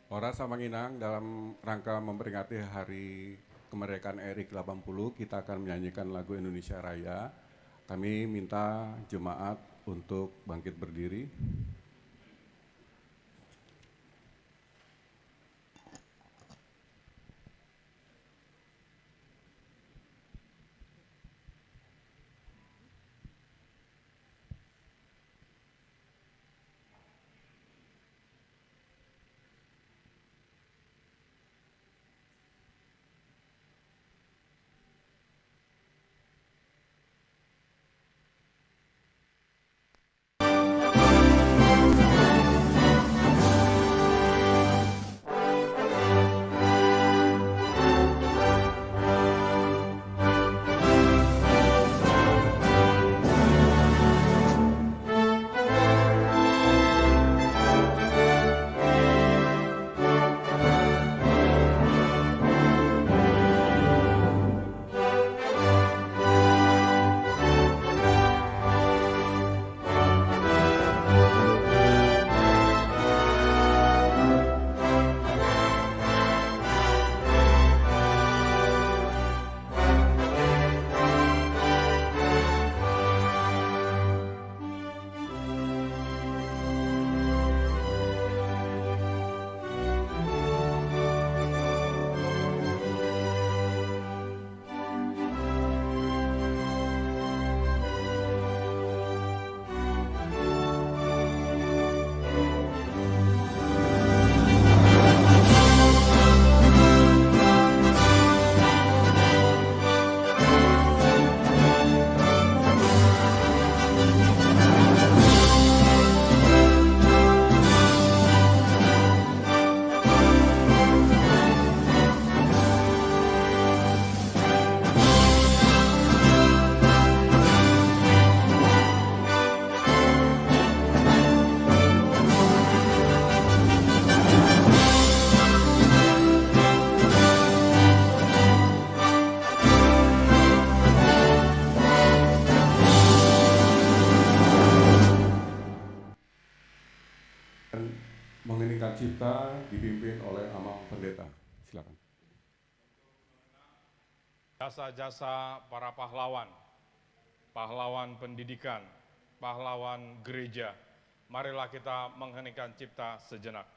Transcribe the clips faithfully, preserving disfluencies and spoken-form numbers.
Horas Amang Inang, dalam rangka memperingati Hari Kemerdekaan R I kedelapan puluh, kita akan menyanyikan lagu Indonesia Raya. Kami minta jemaat untuk bangkit berdiri. Mengheningkan cipta dipimpin oleh Amang Pendeta. Silakan. Jasa-jasa para pahlawan, pahlawan pendidikan, pahlawan gereja. Marilah kita mengheningkan cipta sejenak.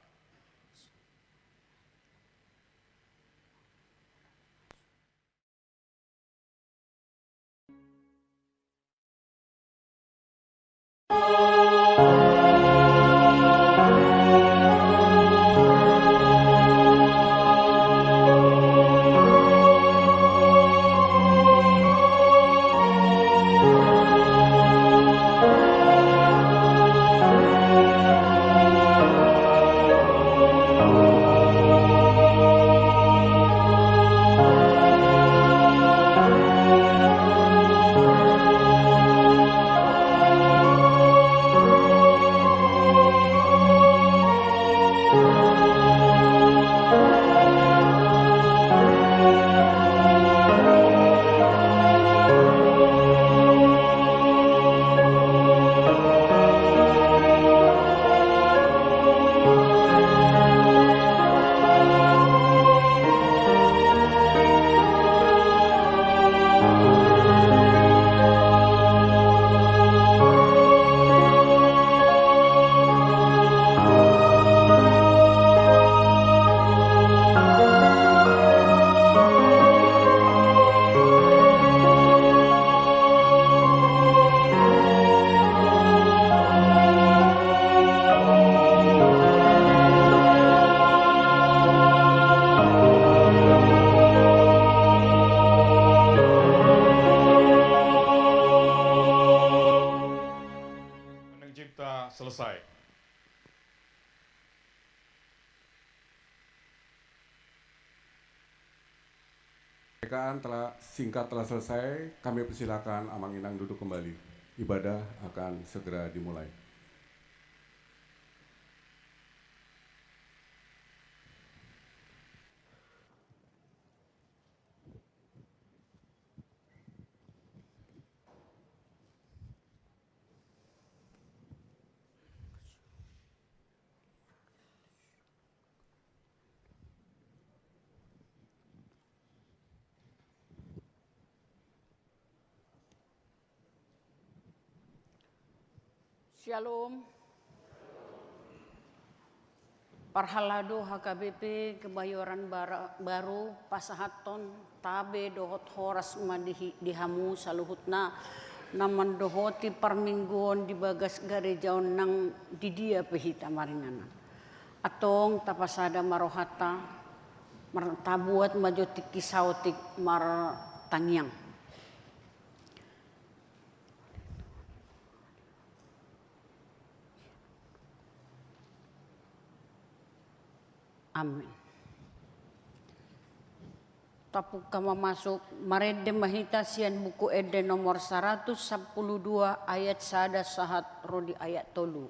Mengheningkan cipta selesai. Kemerdekaan telah, singkat telah selesai, kami persilakan Amang Inang duduk kembali. Ibadah akan segera dimulai. Shalom. Parhalado H K B P Kebayoran Bara-, Baru pasahathon tabe dohot horas ma di hi-, di hamu saluhutna na mandohoti parmingguon di bagas gareja on nang di dia pe hita maringanan. Antong tapasada ma rohanta, mar-, tabuat ma jo tingki saotik martangiang. Amin. Tapungka ma masuk, marende ma hita sian Buku Ende nomor saratus sampulu dua ayat sada sahat ro di ayat tolu.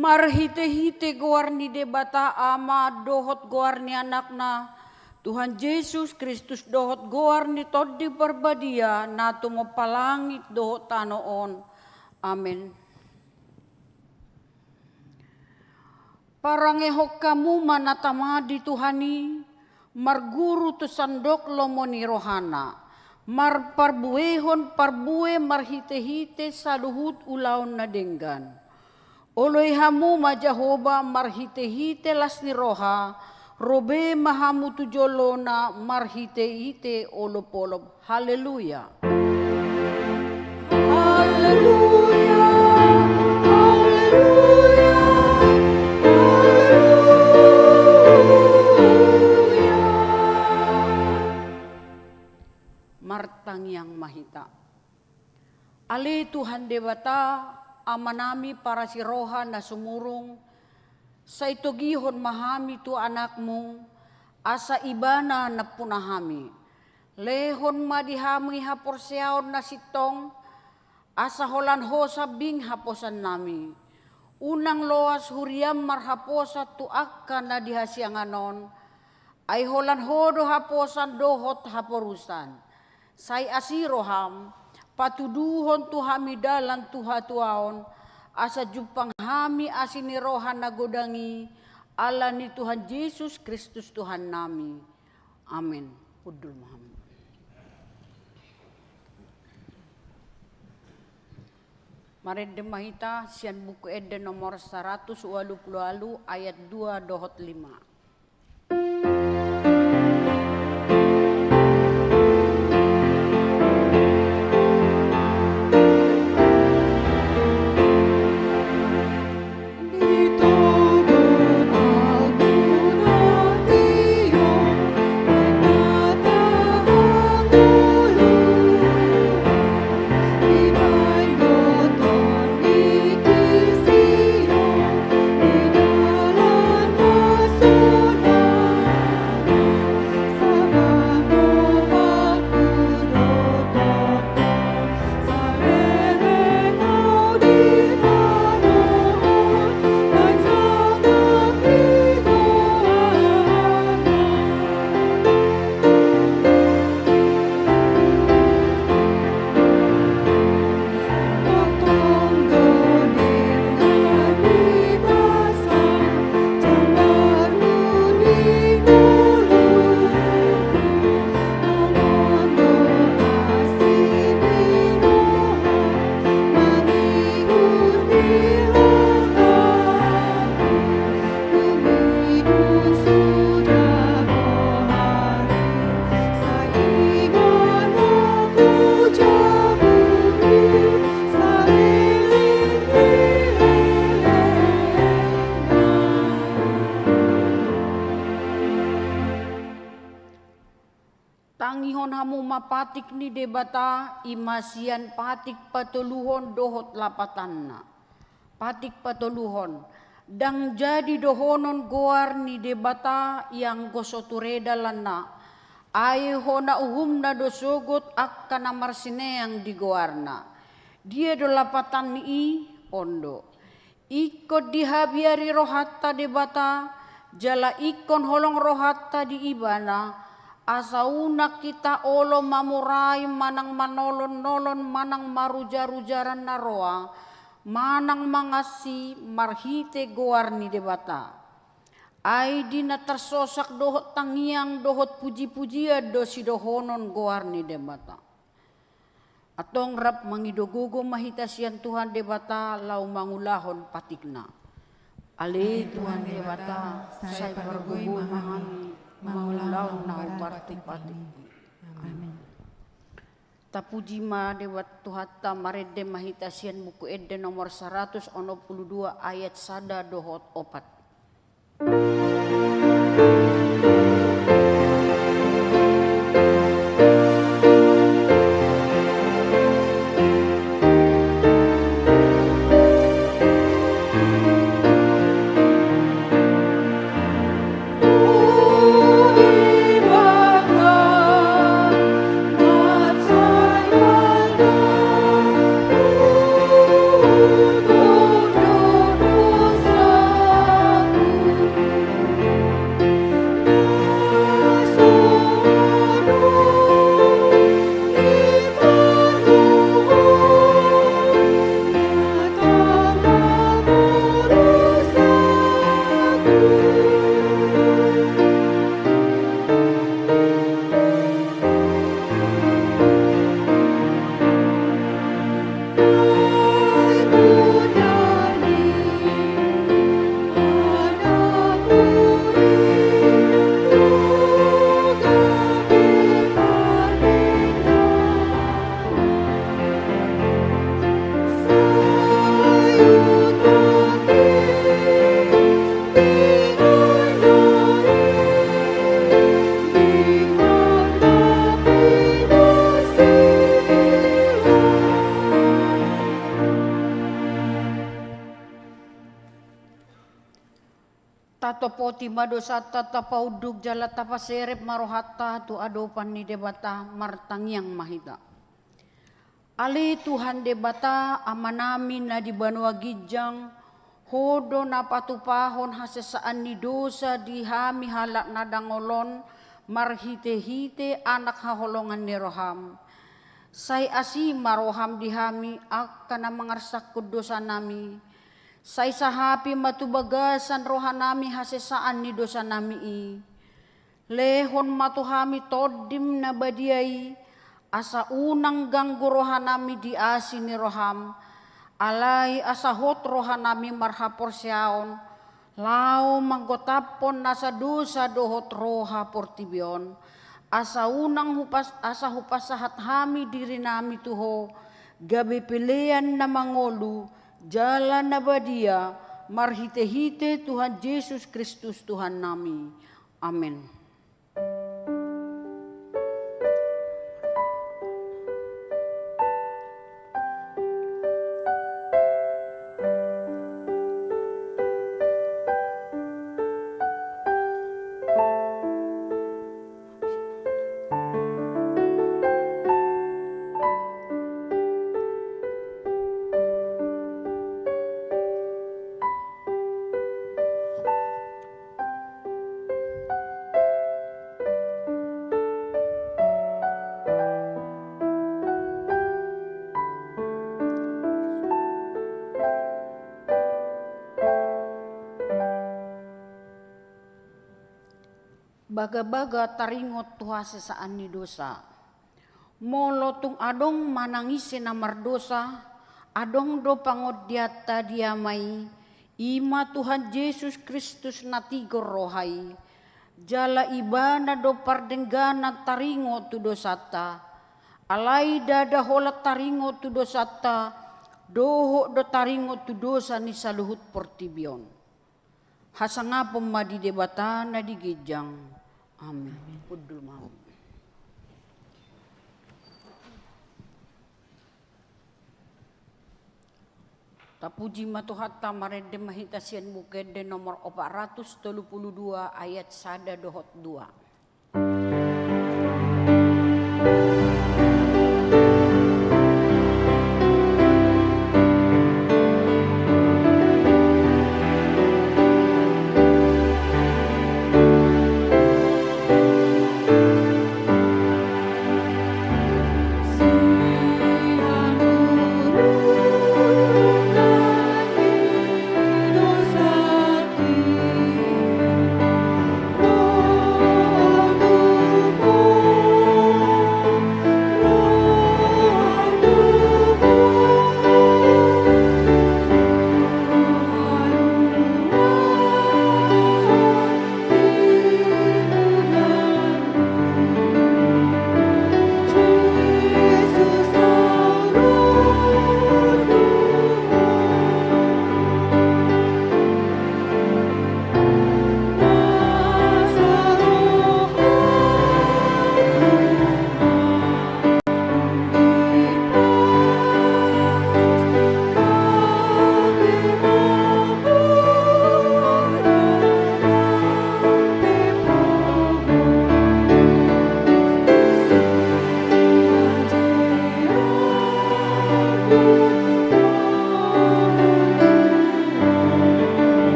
Marhitehite goar ni Debata Ama dohot goar ni Anakna, Tuhan Jesus Kristus dohot goar ni Tondi Parbadia na tumompa langit dohot tano on. Amen. Parangehon hamu ma na tama di Tuhan i, marguru tu sandok lomo ni rohana, marparbuehon parbue marhitehite saluhut ulaon na denggan. Oloi hamu ma Jahowa marhitehite las ni roha, ro be ma hamu tu jolona marhitehite olopolop. Haleluya. Haleluya, haleluya, haleluya. Martangiang ma hita. Ale Tuhan Debata, Amanami parasi roha na sumurung, sai togihon ma hami tu Anakmu, asa Ibana nampuna hami. Lehon ma di hami haporseaon na sintong, asa holan Ho sambing haposannami. Unang loas huriaM marhaposan tu angka na di hasiangan on, ai holan Ho do haposan dohot haporusan. Sai asi rohaM, patuduhon tu hami dalan tu hatuaon, asa jumpang hami asi ni roha na godang i, ala ni Tuhan Jesus Kristus Tuhannami. Amen. Hundul ma hamu. Marende ma hita sian Buku Ende nomor saratus ualu pulu ualu, ayat dua dohot lima. Tangihon hamu ma patik ni Debata, i ma sian patik patoluhon dohot lapatanna. Patik patoluhon. Ndang jadi dohonon goar ni Debata i anggo so ture dalanna, ai hona uhumna do sogot angka na marsineang di goarna. Dia do lapatan ni i? On do. Ingkon dihabiari rohanta Debata, jala ingkon holong rohanta di Ibana, asa unang hita olo mamurai manang manolon-nolon manang marujar-ujaran na roa, manang mangansi marhite goar ni Debata. Ai di na tarsosak dohot tangiang dohot puji-pujian do sidohonon goar ni Debata. Antong rap mangido gogo ma hita sian Tuhan Debata laho mangulahon patikna. Ale Tuhan Debata, sai pargogoi ma hami mangulahon na hombar tu patikmi. Amen. Tapuji ma Debata Tuhanta. Marende ma hita sian Buku Ende nomor saratus onom pulu dua ayat sada dohot opat. Tatopoti ma dosanta, tapaunduk jala tapaserep ma rohanta tu adopan ni Debata. Martangiang ma hita. Ale Tuhan Debata, Amanami na di banua ginjang, Ho do na patupahon hasesaan ni dosa di hami halak na dangol on, marhitehite Anak haholongan ni roham. Sai asi ma roham di hami angka na mangarsakkon dosanami. Sai sahapi ma tu bagasan rohanami hasesaan ni dosanami i. Lehon ma tu hami Tondim na badia i, asa unang ganggu rohanami di asi ni roham, alai asa hot rohanami marhaporseaon, laho manggotaphon nasa dosa dohot roha portibi on, asa unang hupas-, asa hupasahat hami dirinami tu Ho, gabe pelean na mangolu, jala na badia, marhitehite Tuhan Jesus Kristus Tuhannami. Amen. Bagabaga taringot tu hasesaan ni dosa. Molo tung adong manang ise na mardosa, adong do pangondianta di Ama i, i ma Tuhan Jesus Kristus na tigor roha i, jala Ibana do pardengganan taringot tu dosanta. Alai ndada holan taringot tu dosanta, dohot do taringot tu dosa ni saluhut portibi on. Hasangapon ma di Debata na di ginjang. Amen. Hundul ma. Tapuji ma Tuhanta, marende ma hita sian Buku Ende nomor opat ratus tolu pulu dua, ayat sada dohot dua.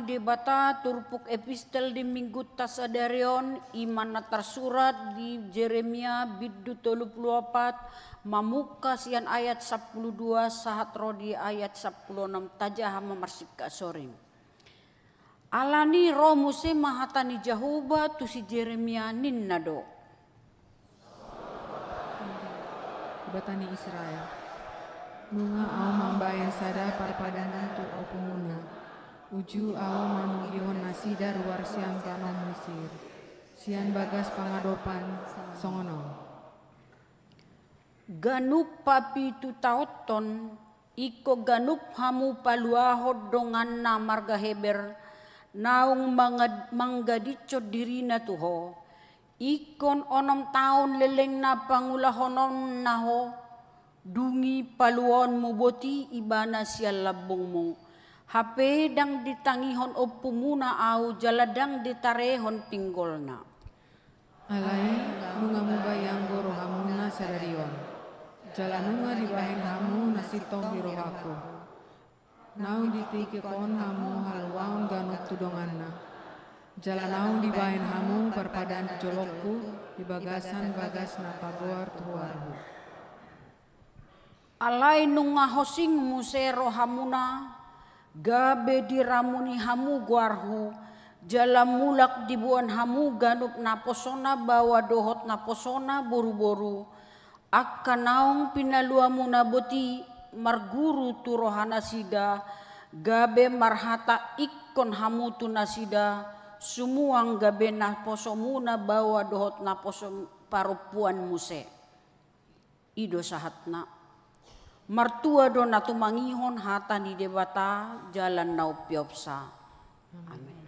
Debata turpuk epistel di minggunta sadari on, i ma na tarsurat di Jeremia bindu tolu pulu opat, mamungka sian ayat sampulu dua sahat ro di ayat sampulu onom. Tajaha ma marsingkat soring. Alani ro muse ma hata ni Jahowa tu si Jeremia, ninna do: Debata ni Israel, nunga Ahu mambahen sada parpadanan tu ompumuna, uju Ahu manogihon nasida ruar sian tano Misir, sian bagas pangadopan songon on. Ganup papitutaonhon, ingkon ganup hamu paluahon donganna marga Heber, naung mangad-, manggadishon dirina tu ho. Ingkon onom taon lelengna pangulahononna ho, dung i paluaonmu boti ibana sian lambungmu. Hape ndang ditangihon ompumuna Ahu, jala ndang ditarehon pinggolna. Alai nunga muba i anggo rohamuna sadari on, jala nunga dibahen hamu na sintong di rohangku. Naung ditingkihon hamu haluaon ganup tu donganna, jala naung dibahen hamu parpadanan di jolongku di bagasan bagas na tagoar tu huarhu. Alai nunga hosing muse rohamuna, gabe diramuni hamu goarhu, jala mulak diboan hamu ganup naposona baoa dohot naposona boruboru, angka naung pinaluamuna boti, marguru tu rohanasida, gabe marhata ingkon hamu tu nasida, sumuang gabe naposomuna baoa dohot naposo parompuan muse. I do sahatna. Martua do na tumangihon hata ni Debata jala na umpeopsa. Amen.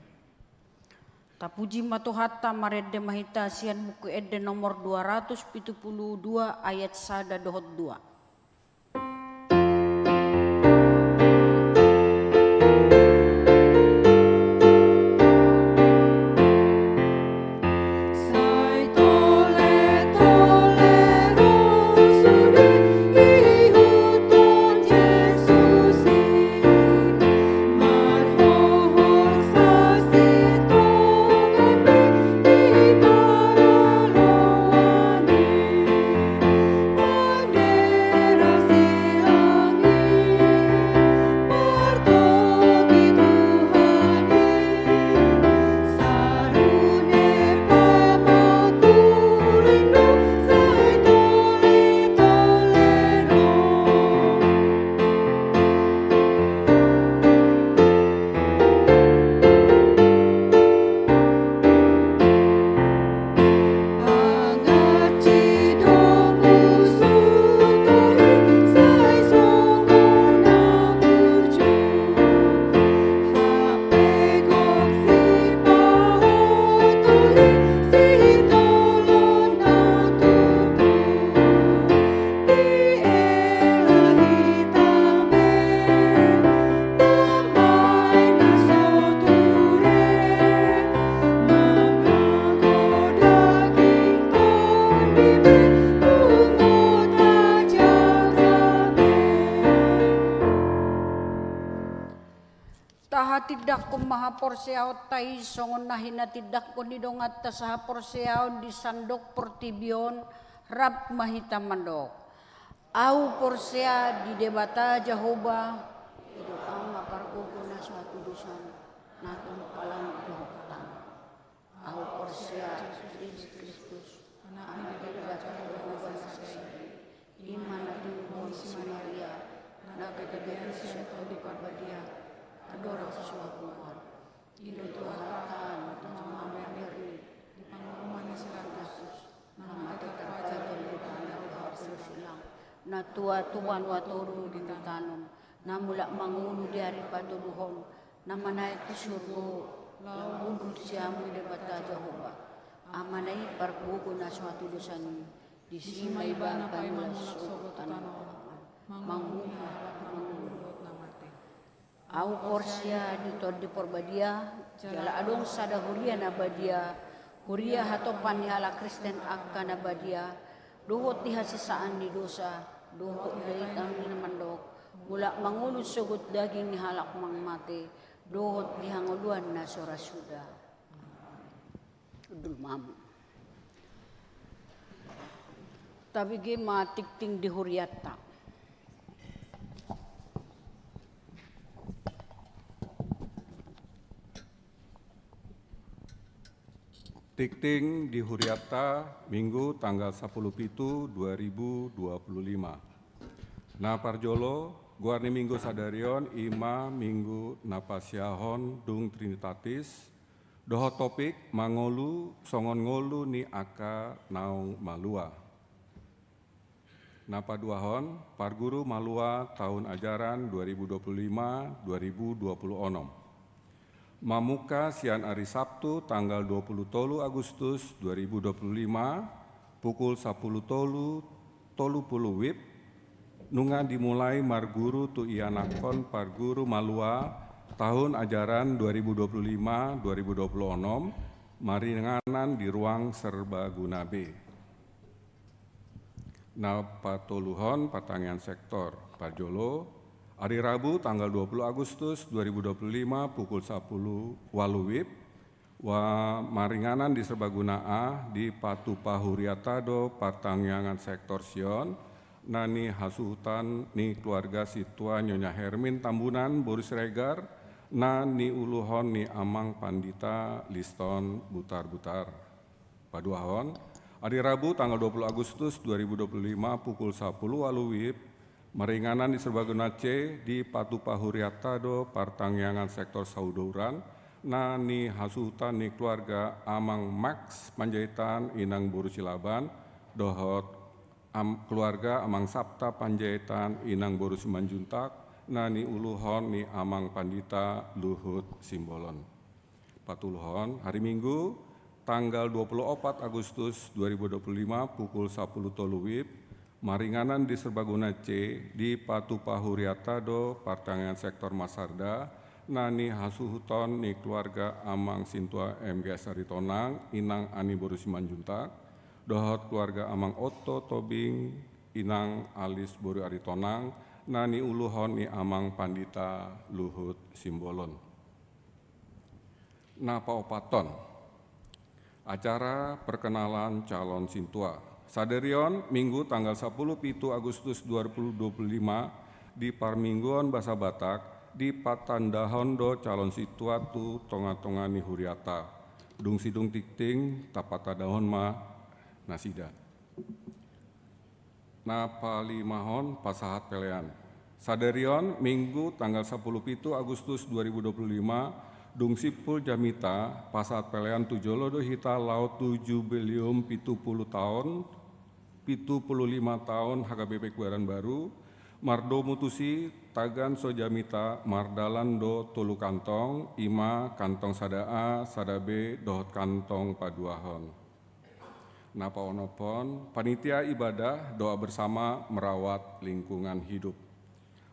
Tapuji ma Tuhanta, marende ma hita sian Buku Ende nomor dua ratus pitu pulu dua ayat sada dohot dua. Tahatindangkon ma haporseaonta i songon na hinatindangkon ni donganta sahaporseaon di sandok portibi on. Rap ma hita mandok. Ahu porsea di Debata Jahowa, i do Ama pargogo na so hatudosan, na tumpa langit dohot tano. Ahu porsea di Jesus Kristus, Anak ni Debata Jahowa na sasada i, i ma na tinubuhon ni si Maria, na gabe gabean sian Tondi Parbadia, andorang so suang goar. I do Tuhanta na tumamam mamereng i di panguruman ni si Pilatus, na mate tarpajal di bana roha parsilang, na tua tu banua toru di tano on, na mulak mangolu di ari patoduhon, na manaek tu surgo, laho hundul sian hamu Debata Jahowa, Amana i pargogo na so hatudosan i. Disi ma ibana paima mulak sogot tu tano on, manguhumi halak na mangolu dohot na mate. Ahu porsea di Tondi Parbadia, jala adong sada huria na badia, huria hatopan ni halak Kristen angka na badia, dohot di hasesaan ni dosa, dohot di hata ni na mandok, mulak mangolu sogot daging ni halak na mate, Dohot di hangoluan na so ra suda. Hundul ma hamu. Tabege ma tingting di hurianta. Tingting di hurianta, Minggu tanggal sapuluh pitu dua ribu dua puluh lima. Na parjolo, goar ni Minggu sadari on i ma Minggu na pasiahon dung Trinitatis, dohot topik mangolu songon ngolu ni angka naung malua. Na paduahon, parguru malua tahun ajaran dua ribu dua puluh lima dua ribu dua puluh onom. Mamungka sian ari Sabtu tanggal dua puluh tolu Agustus dua ribu dua puluh lima, pukul sapuluh tolu tolu puluh wib, nunga dimulai marguru tu ianakhon parguru malua tahun ajaran dua ribu dua puluh lima dua ribu dua puluh onom, maringanan di ruang serbaguna B. Na patoluhon, partangiangan sektor. Parjolo, ari Rabu tanggal dua puluh Agustus dua ribu dua puluh lima pukul sapuluh walu wib, wa maringanan di serbaguna A, dipatupa hurianta do partangiangan sektor Sion, na nihasuhuton ni keluarga sintua Nyonya Hermin Tambunan boru Siregar, na niuluhon ni Amang Pandita Liston Butarbutar. Paduahon, ari Rabu tanggal dua puluh Agustus dua ribu dua puluh lima pukul sapuluh walu wib, maringanan di serbaguna C, dipatupa hurianta do partangiangan sektor Saudouran, na nihasuhuton ni keluarga Amang Max Panjaitan Inang boru Silaban, dohot am-, keluarga Amang Sapta Panjaitan Inang boru Simanjuntak, na niuluhon ni Amang Pandita Luhut Simbolon. Patoluhon, ari Minggu tanggal dua puluh opat Agustus dua ribu dua puluh lima pukul sapuluh tolu wib, maringanan di serbaguna C, dipatupa hurianta do partangiangan sektor Masarda, na nihasuhuton ni keluarga Amang Sintua M G S Aritonang Inang Ani boru Simanjuntak, dohot keluarga Amang Otto Tobing Inang Alis boru Aritonang, na niuluhon ni Amang Pandita Luhut Simbolon. Na paopathon, acara perkenalan calon sintua. Sadari on, Minggu tanggal sapuluh pitu Agustus dua ribu dua puluh lima, di parmingguon basa Batak, dipatandahon do calon sintua tu tongatonga ni hurianta. Dung sidung tingting, tapatandahon ma nasida. Na palimahon, pasahat pelean. Sadari on, Minggu tanggal sapuluh pitu Agustus dua ribu dua puluh lima, dung simpul jamita, pasahat pelean tu jolo do hita laho tu jubileum pitu puluh taon, pitu puluh lima taon H K B P Kebayoran Baru, mardomu tusi tagan so jamita mardalan do tolu kantong, i ma kantong sada A, sada B, dohot kantong paduahon. Na paonomhon, panitia ibadah doa bersama merawat lingkungan hidup.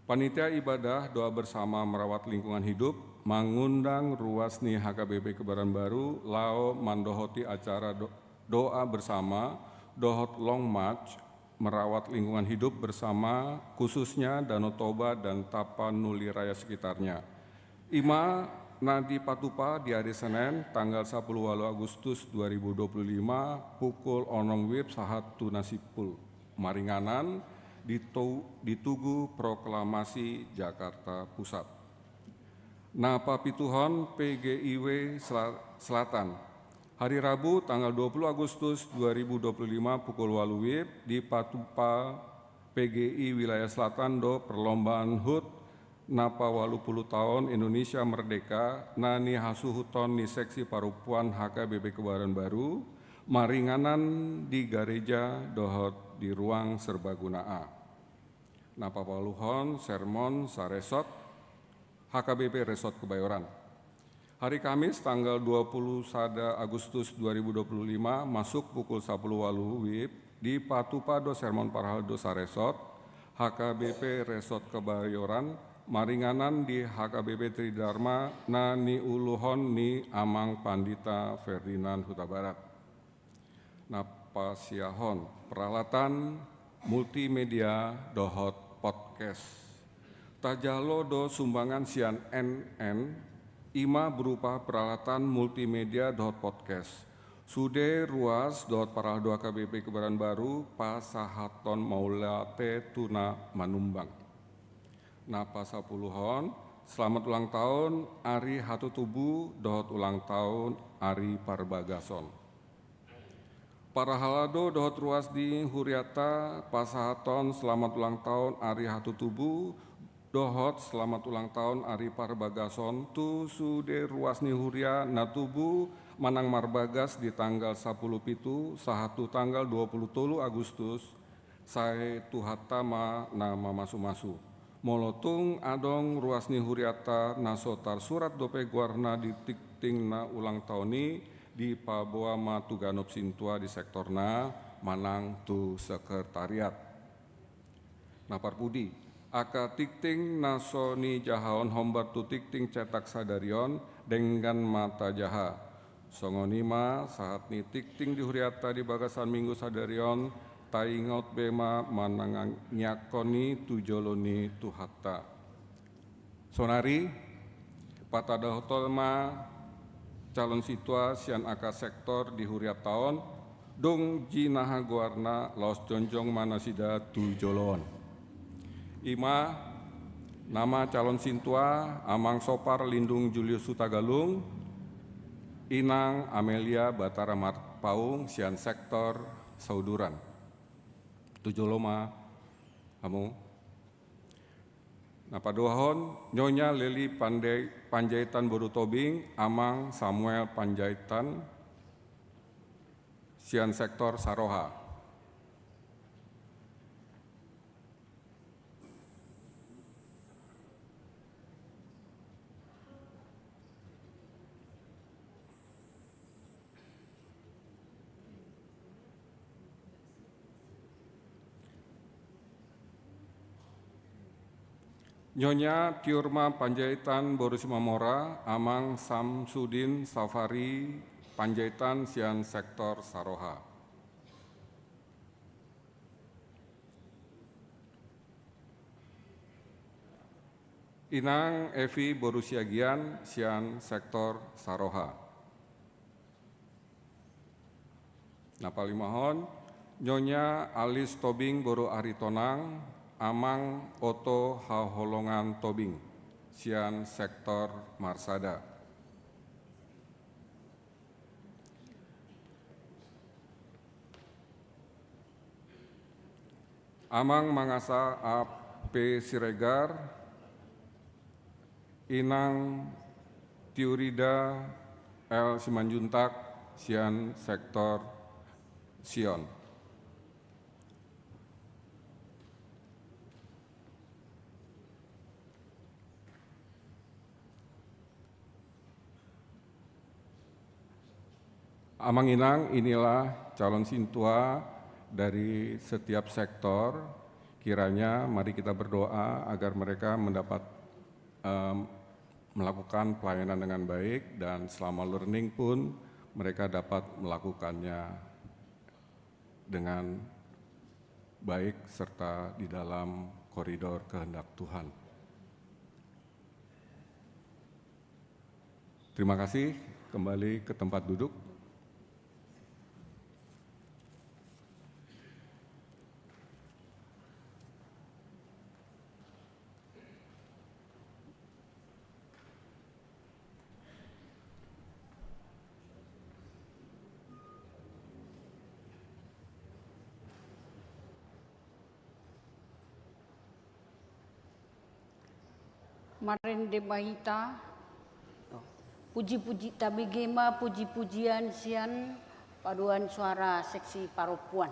Panitia ibadah doa bersama merawat lingkungan hidup mangundang ruas ni H K B P Kebayoran Baru laho mandohoti acara do-, doa bersama dohot long march merawat lingkungan hidup bersama, khususnya Danau Toba dan Tapanuli Raya sekitarnya. I ma na dipatupa di ari Senen tanggal sapuluh walu Agustus dua ribu dua puluh lima pukul onom wib sahat tu na simpul. Maringanan di to-, di Tugu Proklamasi Jakarta Pusat. Na papituhon, P G I W Sela-, Selatan. Hari Rabu tanggal dua puluh Agustus dua ribu dua puluh lima pukul walu wib dipatupa P G I Wilayah Selatan do perlombaan hut na pawalu puluh taon Indonesia Merdeka na nihasuhuton ni seksi parompuan H K B P Kebayoran Baru, maringanan di gareja dohot di ruang serbaguna A. Na pawaluhon, sermon saresort H K B P Resort Kebayoran. Hari Kamis tanggal dua puluh sada Agustus dua ribu dua puluh lima masuk pukul sapuluh walu wib dipatupa do sermon parhaldo saresort H K B P Resort Kebayoran maringanan di H K B P Tridharma na niuluhon ni Amang Pandita Ferdinand Hutabarat. Na pasiahon, peralatan multimedia dohot podcast. Tajalo do sumbangan sian N N I ma berupa peralatan multimedia dohot podcast. Sude ruas dohot parhalado H K B P Kebayoran Baru pasahathon mauliate tu na manumbang. Na pasapuluhon, selamat ulang tahun ari hatutubu dohot ulang tahun ari parbagason. Parhalado dohot ruas ni huriata pasahathon selamat ulang tahun ari hatutubu dohot selamat ulang tahun ari parbagason tu sude ruas ni huria na tubu manang marbagas di tanggal sapuluh pitu sahat tu tanggal dua puluh tolu Agustus, sai Tuhanta ma na mamasumasu. Molo tung adong ruas ni huriata na so tarsurat dope goarna di tingting na ulang tahun i, dipaboa ma tu ganup sintua di sektorna manang tu sekretariat. Na parpudi, angka tingting na so nijahaon hombar tu tingting cetak sadari on denggan ma tajaha. Songon i ma sahat ni tingting di huriata di bagasan minggu sadari on, taingot be ma manangiangkon i tu jolo ni Tuhanta. Sonari, patandahon ma calon sintua sian angka sektor di huriata on, dung jinaha goarna laos jongjong ma nasida tu jolo on. I ma, nama calon sintua Amang Sopar Lindung Julius Hutagalung, Inang Amelia Batara Marpaung sian sektor Sauduran. Tu jolo ma hamu. Na paduahon, Nyonya Leli Pande-, Panjaitan boru Tobing, Amang Samuel Panjaitan, sian sektor Saroha. Nyonya Tiurma Panjaitan boru Simamora, Amang Samsudin Safari Panjaitan sian sektor Saroha. Inang Evi boru Siagian sian sektor Saroha. Na palimahon, Nyonya Alis Tobing boru Aritonang, Amang Oto Haholongan Tobing sian sektor Marsada. Amang Mangasa A P Siregar, Inang Tiurida L Simanjuntak sian sektor Sion. Amang inang, inilah calon sintua dari setiap sektor. Kiranya mari kita berdoa agar mereka mendapat, em, melakukan pelayanan dengan baik dan selama learning pun mereka dapat melakukannya dengan baik serta di dalam koridor kehendak Tuhan. Terima kasih, kembali ke tempat duduk. Marende ma hita. Puji-puji, tabege ma puji-pujian sian paduan suara seksi parompuan.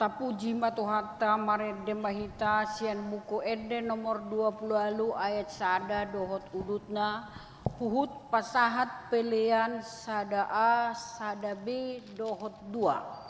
Tapuji ma Tuhanta, marende ma hita sian Buku Ende nomor dua pulu ualu ayat sada dohot udutna, huhut pasahat pelean sada A, sada B dohot dua.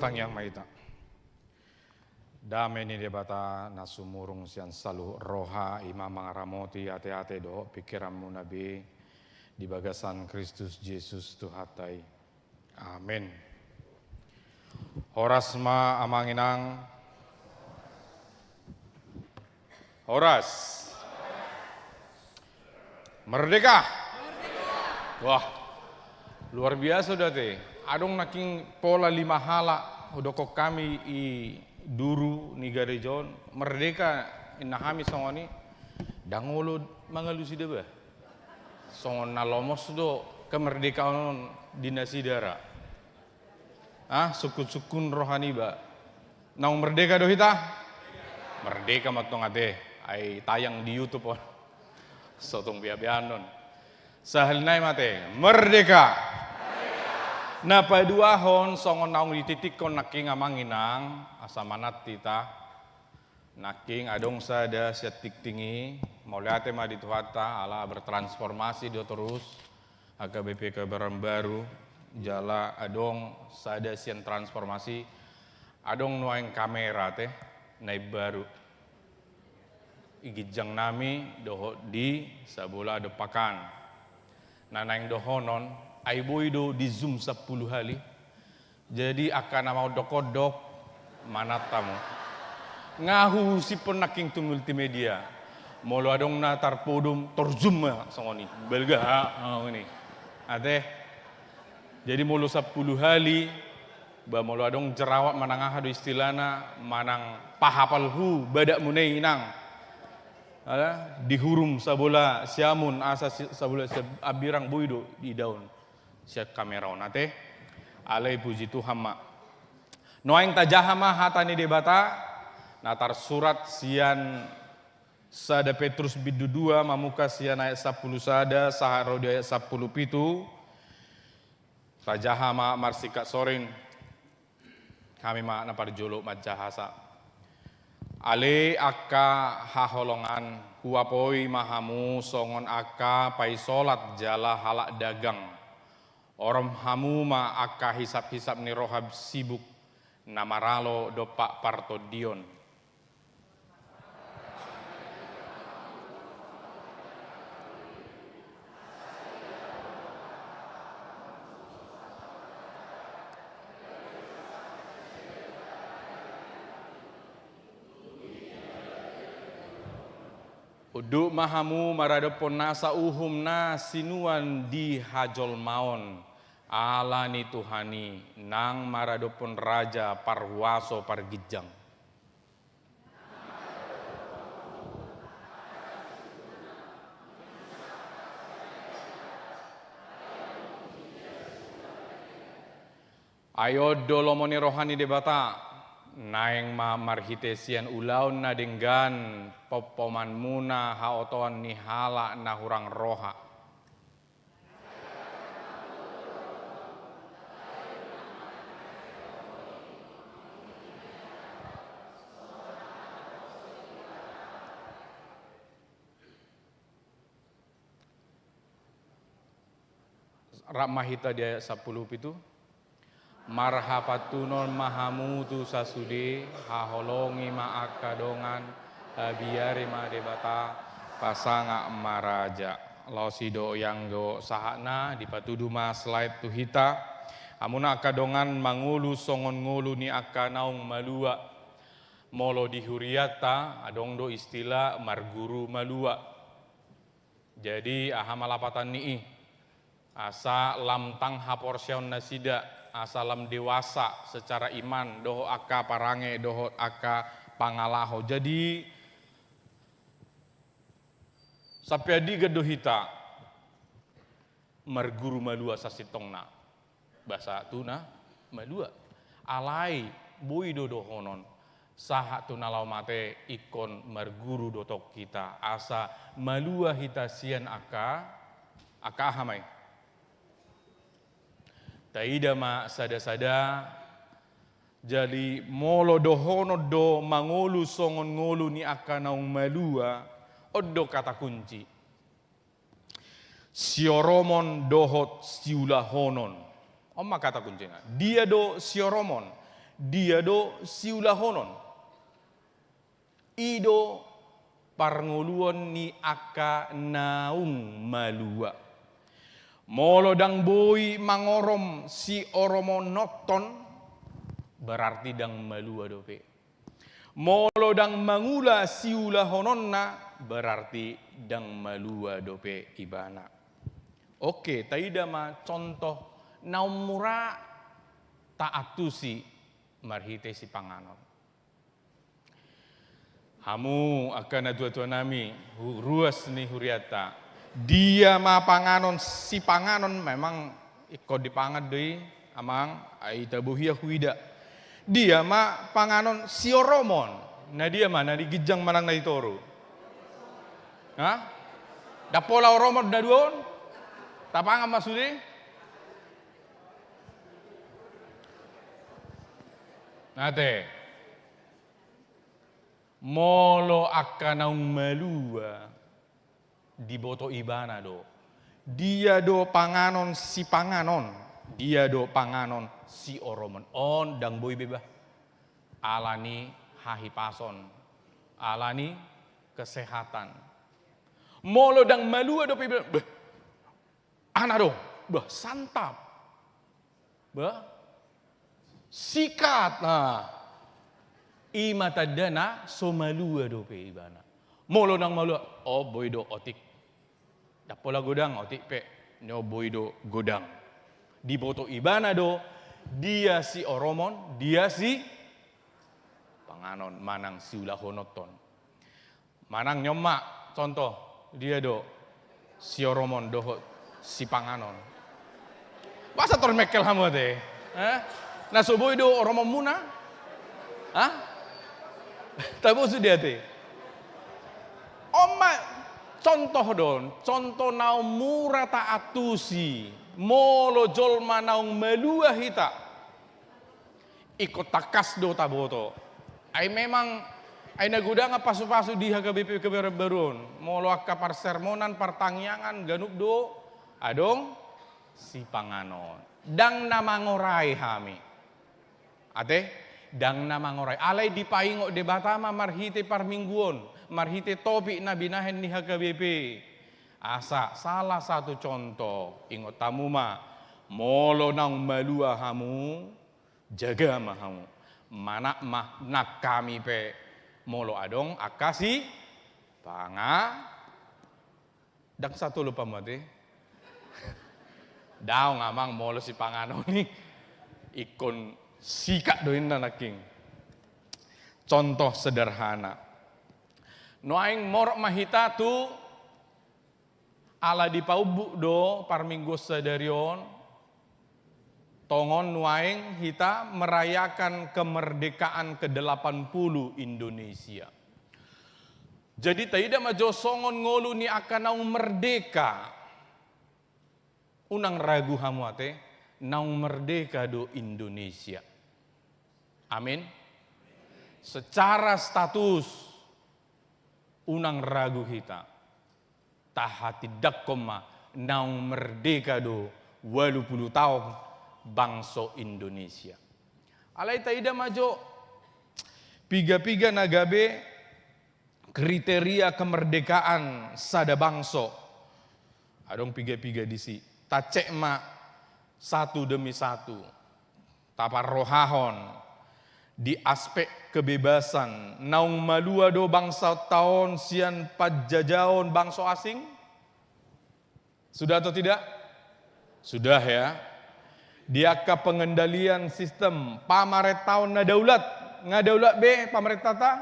Tangiang ma hita. Dame ni Debata na sumurung sian saluhut roha, i ma mangaramoti ateate dohot pingkiranmuna be di bagasan Kristus Jesus Tuhanta i. Amen. Horas ma amang inang. Horas. Merdeka. Wah, luar biasa do ate. Adong nangkin pola lima halak hudokkon hami i duru ni gareja on. Merdeka inna hami songon i. Ndang olo mangalusi deba. Songon na lomos do kemerdekaan on di nasida ra. Ah, sungkun-sungkun roha niba. Naung merdeka do hita? Merdeka ma tong ate. Ai tayang di YouTube on. So tung beabeanon. Sahali nai ma ate. Merdeka. Na paduahon songon naung dititikkon nangkin amang inang, asa manat hita. Nangkin adong sada sian tingting i, mauliate ma di Tuhanta, ala bertransformasi do torus, H K B P Kebayoran Baru, jala adong sada sian transformasi, adong nuaeng kamera ate, na imbaru. I ginjang nami dohot di Sabola Dompakan. Na naeng dohonon, ai boi do di zoom sampulu hali. Jadi angka na maondok-ondok, manat hamu. Nga huhusiphon nangkin tu multimedia. Molo adong na tarpodom, tor zoom ma songon i. Balga ha, songon i. Ate. Jadi molo sampulu hali, ba molo adong jerawat manang aha do istilahna, manang pahapalhu badakmuna i inang. Ala, dihurum Sabola Siamun, asa si-, Sabola Siab-, Abirang boi do diidaon. Sian kamera on ate. Alai puji Tuhan ma. Nuaeng tajaha ma hata ni Debata, na tarsurat sian sada Petrus bindu dua mamungka sian ayat sampulu sada sahat ro di ayat sampulu pitu. Tajaha ma marsingkat soring. Hami ma na parjolo manjahasa. Ale angka haholongan, huapoi ma hamu songon angka paisolat jala halak dagang. Orom hamu ma angka hisap-hisap ni roha sibuk, na maralo dompak partondion. Unduk ma hamu maradophon nasa uhum na sinuan di hajolmaon, ala ni Tuhan i, nang maradophon raja parhuaso parginjang. Ai on do lomo ni roha ni Debata, naeng ma marhite sian ulaon na denggan pompomanmuna haotoan ni halak na hurang roha. Rap ma hita di ayat sampulu pitu. Marhapantunon ma hamu tu sasude, haholongi ma angka dongan, habiari ma Debata, pasangap ma raja. Laos i do ianggo sahatna, dipatudu ma slide tu hita. Hamuna angka dongan mangolu songon ngolu ni angka naung malua. Molo di hurianta, adong do istilah marguru malua. Jadi, aha ma lapatan ni i? Asa lam tang haporseaon nasida, asa lam dewasa secara iman, dohot angka parange, dohot angka pangalaho. Jadi, sampe andigan do hita marguru malua sasintongna? Basa tu na malua. Alai boi do dohonon, sahat tu na laho mate ingkon marguru do tong hita, asa malua hita sian angka, angka aha ma i? Taida ma sada-sada, jadi molo dohonon do mangolu songon ngolu ni angka naung malua, on do kata kunci. Sioromon dohot siulahonon. On ma kata kuncina. Dia do sioromon? dia do siulahonon. I do parngoluon ni angka naung malua. Molo ndang boi mangorom sioromononhon, berarti ndang malua dope. Molo ndang mangula siulahononna, berarti ndang malua dope ibana. Oke, taida ma contoh naung mura taantusi marhite sipanganon. Hamu angka natuatuanami, hu-, ruas ni hurianta. Dia ma panganon sipanganon, memang ingkon dipangan do i, amang, ai tabo hia huida. Dia ma panganon sioromon. Na dia ma, na di ginjang manang na di toru? Ha? Ndang pola oromon na dua on? Tapangan ma sude? Ate. Molo angka naung malua, diboto ibana do. Dia do panganon sipanganon, dia do panganon sioromon. On ndang boi be bah. Ala ni hahipason, ala ni kesehatan. Molo ndang malua dope ibana, beh, Ana do, bah, santap. Bah, sikat, nah. I ma tandana so malua dope ibana. Molo naung malua, o, boi do otik. Ndang pola godang otik pe, nio boi do godang. Diboto ibana do, dia sioromon, dia sipanganon, manang siulahononhon. Manang nion ma, contoh, dia do sioromon dohot sipanganon. Masa tor mengkel hamu ate? Eh? Na so boi do oromonmuna? Hah? Tabo sude ate. On ma contoh do on, contoh naung mura taantusi, molo jolma naung malua hita. Ingkon tangkas do taboto. Ai memang, ai na godang pasupasu di H K B P kebarubaruon. Molo angka parsermonan, partangiangan, ganup do adong sipanganon. Ndang na mangorai hami. Ate, ndang na mangorai. Alai dipaingot Debata ma marhite parmingguon, marhite topik na binahen ni H K B P. Asa salah satu contoh, ingot hamu ma, molo naung malua hamu, jaga ma hamu. Manat ma nang hami pe molo adong angka sipanganon. Ndang satolop hamu ate? Daong amang, molo sipanganon i ingkon sikat do inna nangkin. Contoh sederhana. Nuaeng morot ma hita tu Ala dipaumbuk do parmingguon sadari on, tongon nuaeng hita merayakan kemerdekaan kedelapan puluh Indonesia. Jadi taida ma jo songon ngolu ni angka naung merdeka. Unang ragu hamu ate, naung merdeka do Indonesia. Amin. Secara status, unang ragu hita. Tahatindangkon ma, naung merdeka do ualu pulu taon bangso Indonesia. Alai taida ma jo piga-piga na gabe kriteria kemerdekaan sada bangso. Adong piga-piga disi. Tacek ma satu demi satu. Taparrohahon di aspek kebebasan, naung malua do bangso taon sian panjajaon bangso asing? Sudah atau tidak? Sudah ya. Di angka pengendalian sistem pamarentaon na daulat, nga daulat be pamarentanta?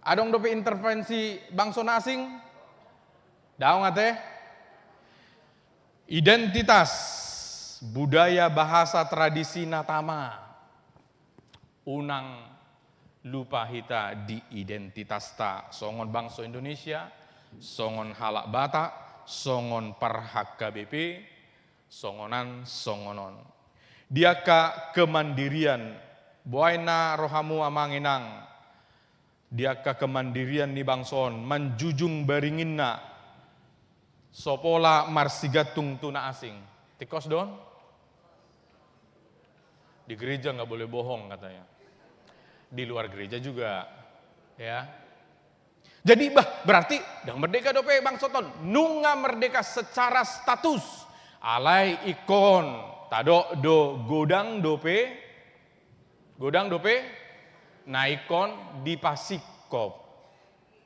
Adong dope intervensi bangso na asing? Daong ate? Identitas, budaya, bahasa, tradisi na tama. Unang lupa hita di identitasta songon bangso Indonesia, songon halak Batak, songon par-H K B P, songonan, songonon. Di angka kemandirian, boaina rohamu amang inang, di angka kemandirian ni bangso on, manjujung baringinna, so pola marsigantung tu na asing. Tingkos do on? Di gereja nggak boleh bohong katanya. Di luar gereja juga, ya. Jadi, bah, berarti ndang merdeka dope bangso on. Nunga merdeka secara status. Alai ingkon tadok do godang dope, godang dope na ingkon dipasingkop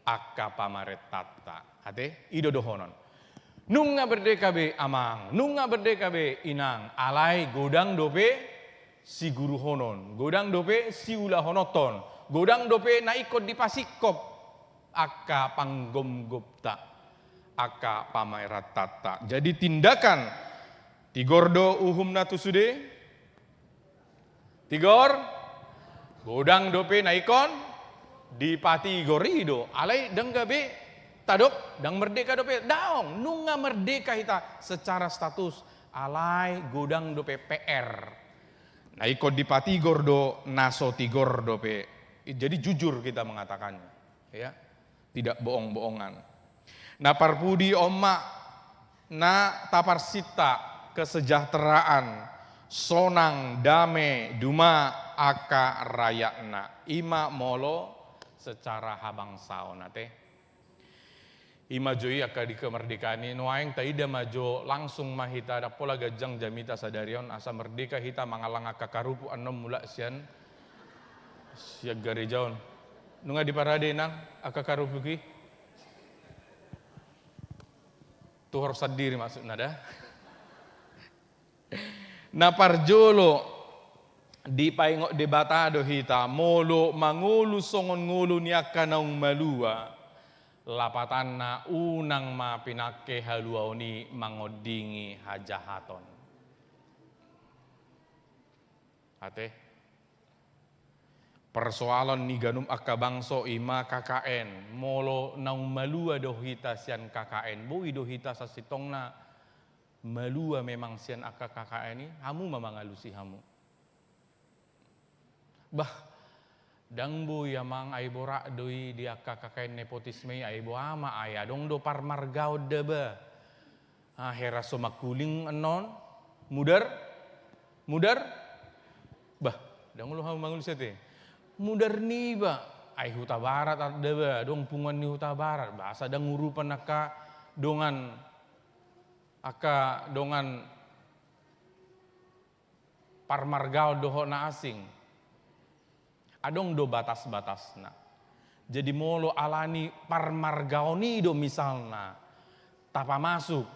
angka pamarentanta. Ate, i do dohonon. Nunga merdeka be amang, nunga merdeka be inang, alai godang dope siguruhonon, godang dope siulahononton, godang dope na ingkon dipasingkop angka panggomgomta, angka pamarentanta. Jadi tindakan, tigor do uhumna tu sude, tigor, godang dope na ingkon dipatigor, i do. Alai ndang gabe tadok ndang merdeka dope, daong, nunga merdeka hita secara status, alai godang dope P R. Na ingkon dipatigor do na so tigor dope. Jadi jujur kita mengatakannya, ya. Tidak bohong-bohongan. Na parpudi on ma na taparsinta kesejahteraan, sonang, dame, duma angka rayatna. I ma molo secara habangsaon, ate. I ma jo i angka di kemerdekaan i, nuaeng taida ma jo langsung ma hita, ndang pola ganjang jamita sadari on, asa merdeka hita mangallang angka karupuk annon mulak sian, sian gareja on. Nunga diparade nang angka karupuk i? Tuhor sandiri maksudna da. Na parjolo dipaingot Debata do hita, molo mangolu songon ngolu ni angka naung malua, lapatanna unang ma pinangke haluaon i mangondingi hajahaton. Ate. Persoalan ni ganup angka bangso i ma K K N. Molo naung malua do hita sian K K N, boi do hita sasintongna malua memang sian angka K K N i, hamu ma mangalusi hamu. Bah, ndang boi amang, ai borat do i di angka K K N nepotisme i, ai boha ma, ai adong do parmargaon da ba. Ah, hera so mangkuling annon, mudar, mudar, bah, ndang olo hamu mangalusi ate. Mudar niba, ai Hutabarat da ba, adong punguan ni Hutabarat, boasa ndang urupan angka dongan, angka dongan parmargaon dohot na asing. Adong do batas-batasna. Jadi molo alani parmargaon i do misalna tapamasuk,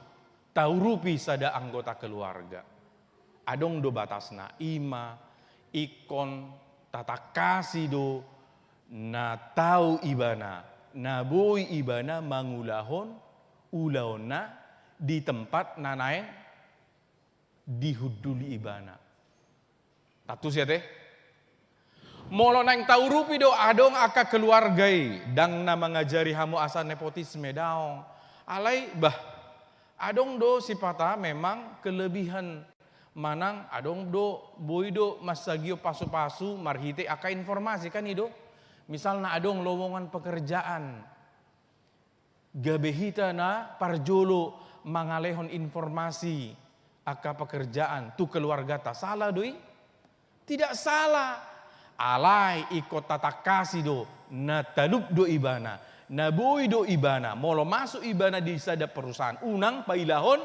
taurupi sada anggota keluarga, adong do batasna, i ma ingkon tatangkasi do na tau ibana, na boi ibana mangulahon ulaonna di tempat na naeng dihunduli ibana. Tantu sia te. Molo naeng taurupi do adong angka keluarga i, ndang na mangajari hamu asa nepotisme, daong. Alai bah, adong do sipata memang kelebihan manang adong do boi do mansagio pasu-pasu marhite angka informasi, kan i do. Misalna adong lowongan pekerjaan. Gabe hita na parjolo mangalehon informasi angka pekerjaan tu keluargata, salah do i? Tidak salah. Alai ingkon tatangkasi do, na talup do ibana, na boi do ibana, molo masuk ibana di sada perusahaan, unang pailahon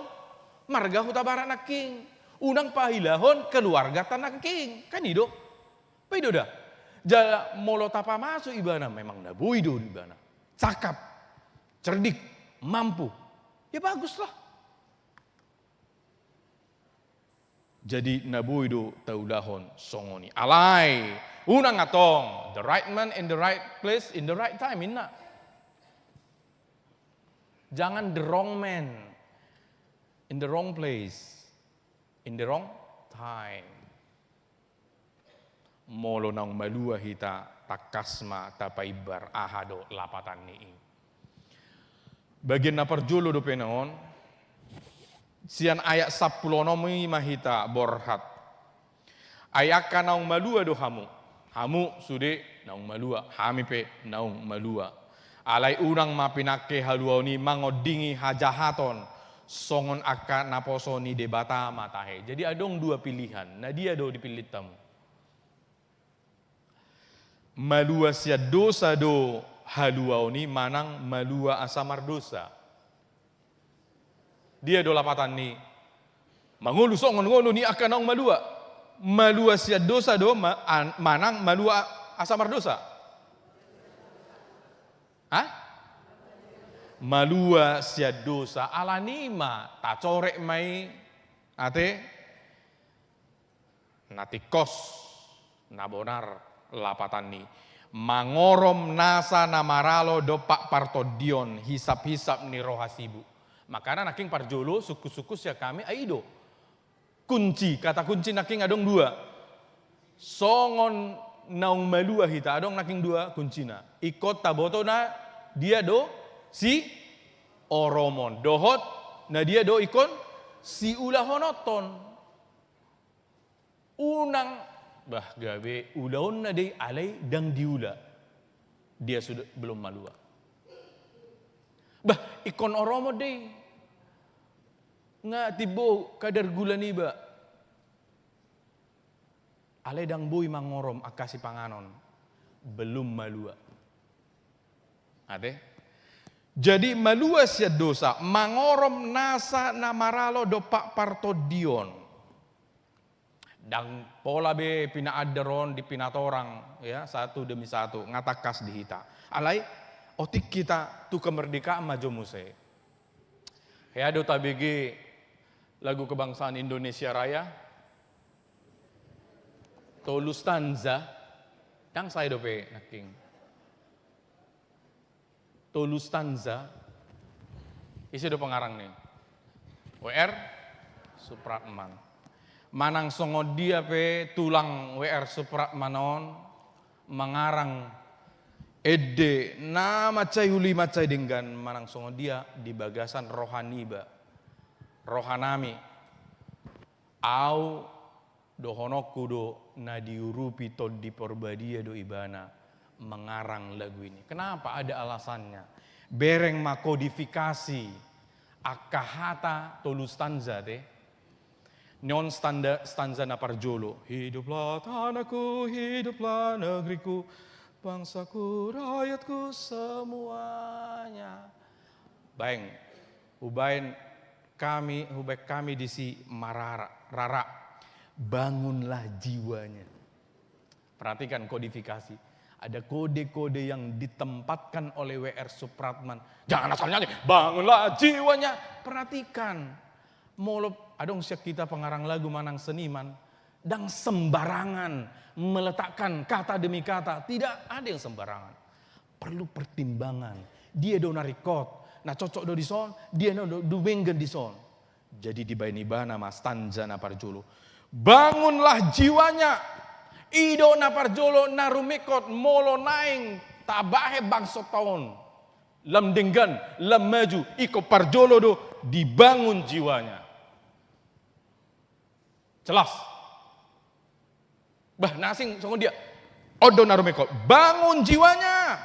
marga Hutabarat nangkin, unang pailahon keluargata nangkin, kan i do? Paido da? Jala molo tapamasuk ibana memang na boi do ibana. Cakap, cerdik, mampu, ya baguslah. Jadi na boi do taulahon songon i. Alai, unang antong, the right man in the right place in the right time, inna. Jangan the wrong man in the wrong place in the wrong time. Molo naung malua hita, tangkas ma tapaimbar aha do lapatan ni i. Bagian na parjolo dope na on, sian ayat sampulu onom i ma hita borhat. Ai angka naung malua do hamu. Hamu sude naung malua, hami pe naung malua. Alai unang ma pinangke haluaon i mangondingi hajahaton, songon angka naposo ni Debata ma tahe. Jadi adong dua pilihan, na dia do dipillit hamu? Malua sian dosa do haluaon i manang malua asa mardosa? Dia do lapatan ni mangolu songon ngolu ni angka naung malua? Malua sian dosa do ma-, an-, manang malua asa mardosa? Hah? Malua sian dosa. Alani i ma tacorek ma i, ate? Na tingkos, na bonar lapatan ni mangorom nasa na maralo dompak partondion, hisap-hisap ni roha sibu. Makana nangkin parjolo sungkun-sungkun sian hami, ai i do kunci, kata kunci nangkin adong dua. Songon naung malua hita, adong nangkin dua kuncina. Ingkon taboto na dia do sioromon, dohot na dia do ingkon siulahononhon. Unang, bah, gabe ulaonna do i alai ndang diula. Dia sudah belum malua. Bah, ingkon oromon do i. Nga timbo kadar gula niba. Alai ndang boi mangorom angka sipanganon. Belum malua. Ate? Jadi malua sian dosa, mangorom nasa na maralo dompak partondion. Ndang pola be pinaandar on di pinatorang, ya, satu demi satu, nga tangkas di hita. Alai, otik hita tu kemerdekaan ma jo muse. Hea do tabege lagu kebangsaan Indonesia Raya, tolu stanza, ndang sae dope nangkin. Tolu stanza, ise do pengarang ni? W R Supratman. Manang songon dia pe tulang W R Supratman on mangarang ende na mansai uli mansai denggan, manang songon dia di bagasan roha niba, roha nami, au dohononku do na diurupi Tondi Porbadia do ibana mangarang lagu ini. Kenapa? Ada alasannya. Bereng ma kodifikasi angka hata tolu stanza te. Nion standa-, stanza na parjolo. Hiduplah tanahku, hiduplah negeriku, bangsaku, rakyatku semuanya. Baen, hubaen kami, hubaen kami disi marara, rara. Bangunlah jiwanya. Perhatikan kodifikasi. Ada kode-kode yang ditempatkan oleh W R Supratman. Jangan asal nyanyi, bangunlah jiwanya. Perhatikan. Molo adong sian hita pengarang lagu manang seniman, ndang sembarangan meletakkan kata demi kata. Tidak ada yang sembarangan. Perlu pertimbangan. Dia do na ringkot, na cocok do dison, dia do dumenggan dison. Jadi dibaen ibana ma stanza na parjolo. Bangunlah jiwanya. I do na parjolo na rumingkot molo naeng tabahen bangsonta on lam denggan, lam maju, ingkon parjolo do dibangun jiwanya. Jelas? Bah, na asing songon dia. On do na rumingkot. Bangun jiwanya.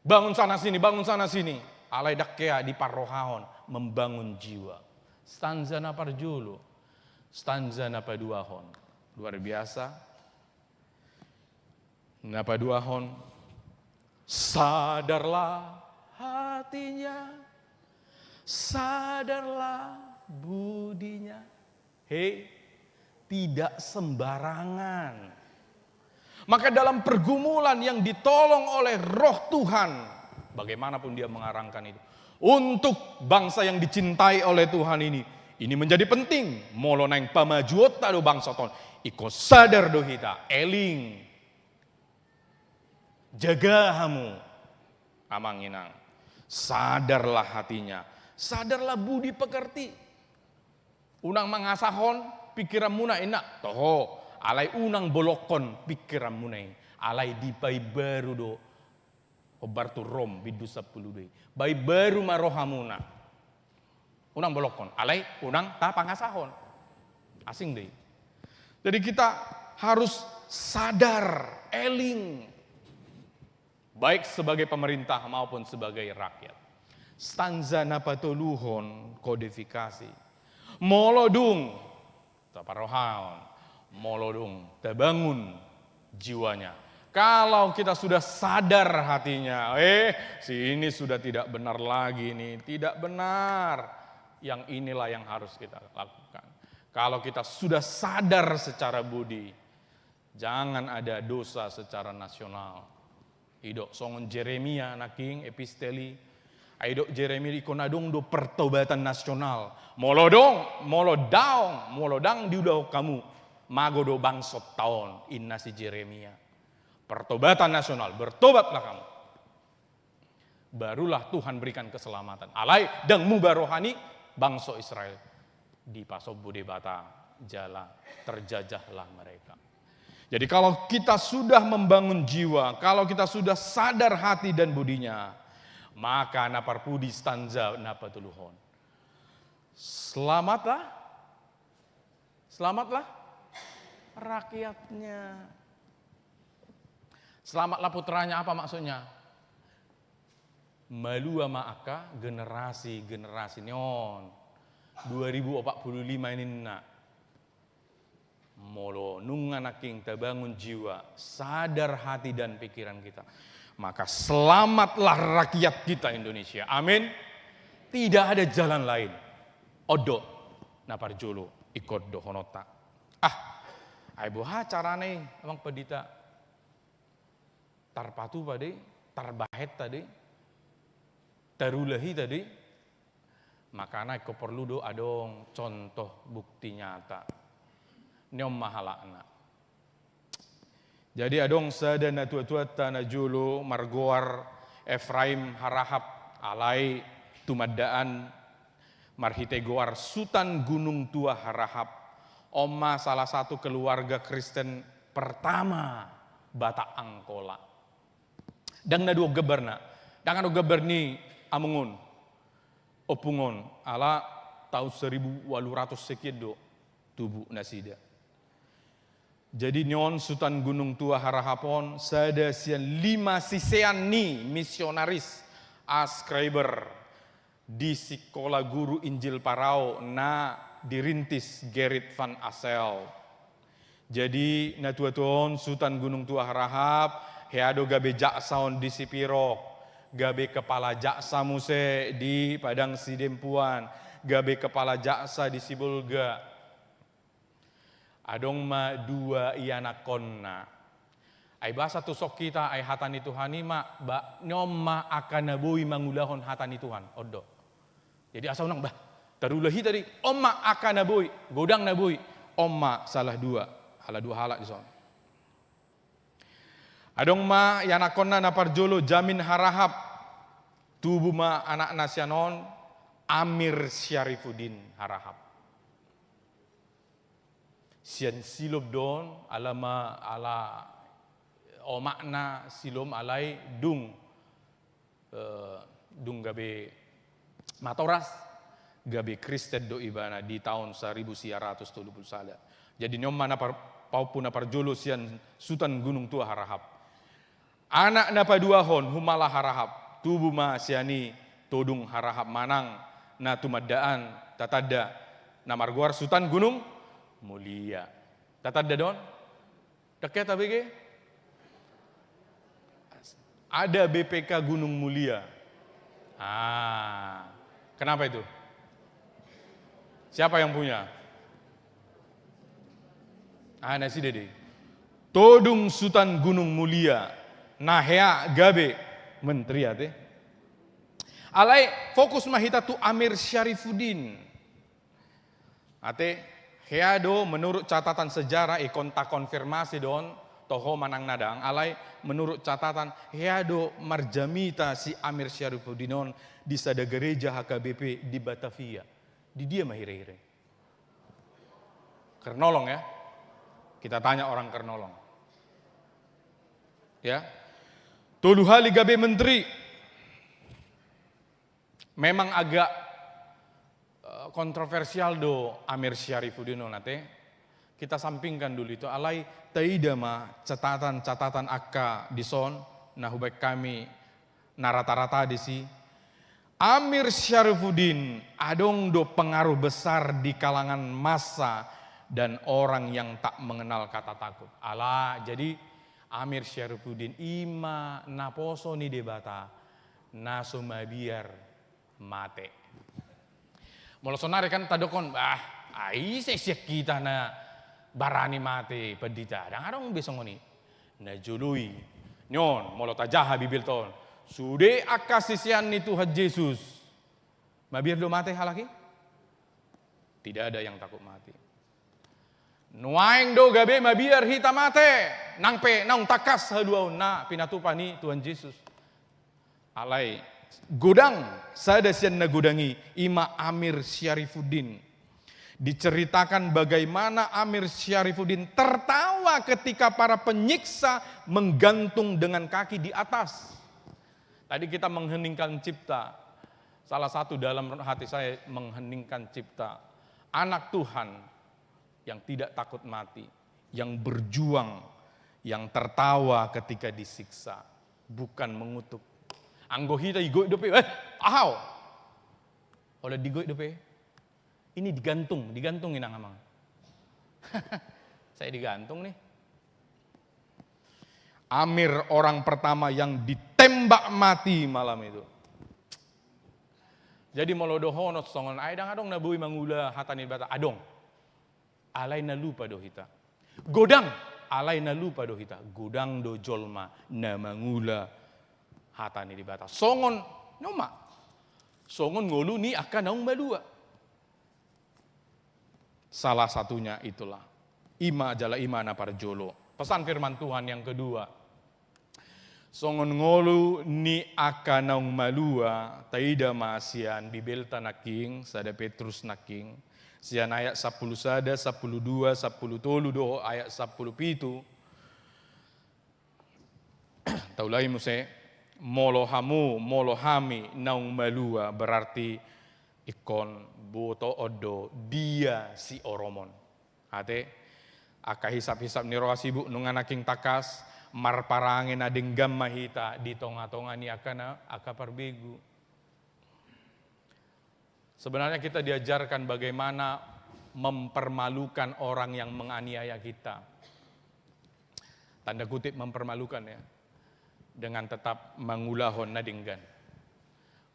Bangun sana sini, bangun sana sini. Alai ndang hea diparrohahon membangun jiwa. Stanza na parjolo. Stanza na paduahon. Luar biasa. Na paduahon. Sadarlah hatinya, sadarlah budinya. Hei, tidak sembarangan. Maka dalam pergumulan yang ditolong oleh Roh Tuhan, bagaimanapun dia mengarangkan itu, untuk bangsa yang dicintai oleh Tuhan ini, ini menjadi penting. Molo naeng pamajuonta do bangsonta on, ingkon sadar do hita, eling. Jaga hamu, amang inang. Sadarlah hatinya, sadarlah budi pekerti. Unang mangasahon pikiranmuna, inna, toho, alai unang bolongkon pikiranmuna i, alai dipaimbaru do. Hombar tu Rom bindu sampulu dua i. Paimbaru ma rohamuna. Unang bolongkon, alai unang tapangasahon. Asing do i. Jadi kita harus sadar, eling. Baik sebagai pemerintah maupun sebagai rakyat. Stanza na patoluhon kodifikasi. Molo dung taparrohahon, molo dung tabangun jiwanya. Kalau kita sudah sadar hatinya, eh, si ini sudah tidak benar lagi nih, tidak benar. Yang inilah yang harus kita lakukan. Kalau kita sudah sadar secara budi, jangan ada dosa secara nasional. Ido, songon Jeremia nangkin episteli. Ai didok Jeremia, ingkon adong do pertobatan nasional. Molo dong, molo daong, molo ndang diulahon hamu, mago do bangsonta on, inna si Jeremia. Pertobatan nasional, bertobatlah kamu. Barulah Tuhan berikan keselamatan. Alai ndang muba roha ni bangso Israel. Dipasombu Debata jala terjajahlah mereka. Jadi kalau kita sudah membangun jiwa, kalau kita sudah sadar hati dan budinya, maka na parpudi stanza na patoluhon. Selamatlah, selamatlah rakyatnya. Selamatlah putranya apa maksudnya? Malua ma angka generasi-generasi ni on. Dua ribu empat puluh lima ninna. Molo nunga nangkin tabangun jiwa, sadar hati dan pikiran kita, maka selamatlah rakyat kita Indonesia. Amin. Tidak ada jalan lain. On do na parjolo ingkon dohononta. Ah, ai boha carana i, Amang Pandita? Tarpatupa do i, tarbahen hita do i, tarula hita do i. Makana ingkon porlu do adong contoh bukti nyata. Ni on ma halakna. Jadi adong sada natuatuanta na jolo margoar Efraim Harahap, alai tumandaan marhite goar Sutan Gunung Tua Harahap. On ma salah satu keluarga Kristen pertama Batak Angkola. Ndang na dua on gambarna, ndang adong gambar ni among on, ompung on, ala taon saribu ualu ratus sekian do tubu nasida. Jadi ni on Sutan Gunung Tua Harahap on sada sian lima sisean ni misionaris, ascriber, di Sikola Guru Injil Parau na dirintis Gerrit van Assel. Jadi, natuatua on Sutan Gunung Tua Harahap, hea do gabe jaksa on di Sipirok, gabe kepala jaksa muse di Padang Sidempuan, gabe kepala jaksa di Sibolga. Adong ma dua ianakkonna. Ai boasa tusuk hita, ai hata ni Tuhan i ma, ba, ni on ma angka na boi mangulahon hata ni Tuhan, on do. Jadi asa unang, bah, tarula hita do i, on ma angka na boi, godang na boi, on ma salah dua, salah dua halak dison. Adong ma ianakkonna na parjolo Jamin Harahap, tubu ma anakna sian on, Amir Syarifuddin Harahap. Sian Silom do on, ala ma, ala omakna Silom alai dung, eh, dung gabe matoras, gabe Kristen do ibana di taon saribu sia ratus tolu pulu sada. Jadi ni on ma na par-, paompu na parjolo sian Sutan Gunung Tua Harahap. Anak na paduahon Humala Harahap, tubu ma sian i Todung Harahap manang na tumandaan tatanda na margoar Sutan Gunung Mulia. Tatanda do on? Dang hea tabege? Ada B P K Gunung Mulia. Ah, kenapa itu? Siapa yang punya? Ah, nasida do i. Todung Sutan Gunung Mulia, na hea gabe menteri ate. Alai fokus ma hita tu Amir Syarifuddin. Ate, hea do menurut catatan sejarah, ingkon takonfirmasi do on, toho manang na dang, alai menurut catatan, hea do marjamita si Amir Syarifuddin on di sada gereja H K B P di Batavia. Di dia ma hira-hira i? Kernolong ya. Kita tanya orang Kernolong. Ya. Tolu hali gabe menteri. Memang agak, eh, kontroversial do Amir Syarifuddin on ate. Kita sampingkan dulu itu, alai taida ma catatan-catatan angka dison, na hubaen hami na rata-rata disi. Amir Syarifuddin adong do pengaruh besar di kalangan massa dan orang yang tak mengenal kata takut. Ala, jadi Amir Syarifuddin i ma naposo ni Debata, na so mabiar mate. Molo sonari kan tadokkon, bah, ai ise sian hita na barani mate pandita, ndang adong be songon i. Na jolo i, nion, molo tajaha Bibelta on, sude angka sisean ni Tuhan Jesus, mabiar do mate halak i? Tidak ada yang takut mati. Nuaeng do gabe mabiar hita mate, nang pe naung tangkas haluaonna pinatupa ni Tuhan Jesus. Alai godang, sada sian na godang i, i ma Amir Syarifuddin. Diceritakan bagaimana Amir Syarifuddin tertawa ketika para penyiksa menggantung dengan kaki di atas. Tadi kita mengheningkan cipta. Salah satu dalam hati saya mengheningkan cipta. Anak Tuhan yang tidak takut mati, yang berjuang, yang tertawa ketika disiksa, bukan mengutuk. Anggo hita digoit dope, eh, aha ho? Holan digoit dope. Ini digantung, digantung, inang amang. Saya digantung nih. Amir orang pertama yang ditembak mati malam itu. Jadi molo dohonon songon, ai ndang adong na boi mangula hata ni Debata, adong. Alai na lupa do hita. Godang, alai na lupa do hita. Godang do jolma na mangula hata ni Debata. Songon, noma. Songon ngolu ni angka naung malua. Salah satunya itulah. I ma jala i ma na parjolo. Pesan firman Tuhan yang kedua. Songon ngolu ni angka naung malua, taida ma sian Bibelta nangkin, sada Petrus nangkin, sian ayat sampulu sada, sampulu dua, sampulu tolu dohot ayat sampulu pitu. Taulai muse, molo hamu, molo hami naung malua, berarti ingkon botoon do dia sioromon. Ate, angka hisap-hisap ni roha sibuk nunga nangkin tangkas, marparange na denggan ma hita di tonga-tonga ni angka na, angka parbegu. Sebenarnya kita diajarkan bagaimana mempermalukan orang yang menganiaya kita. Tanda kutip mempermalukan ya. Dengan tetap mangulahon na denggan.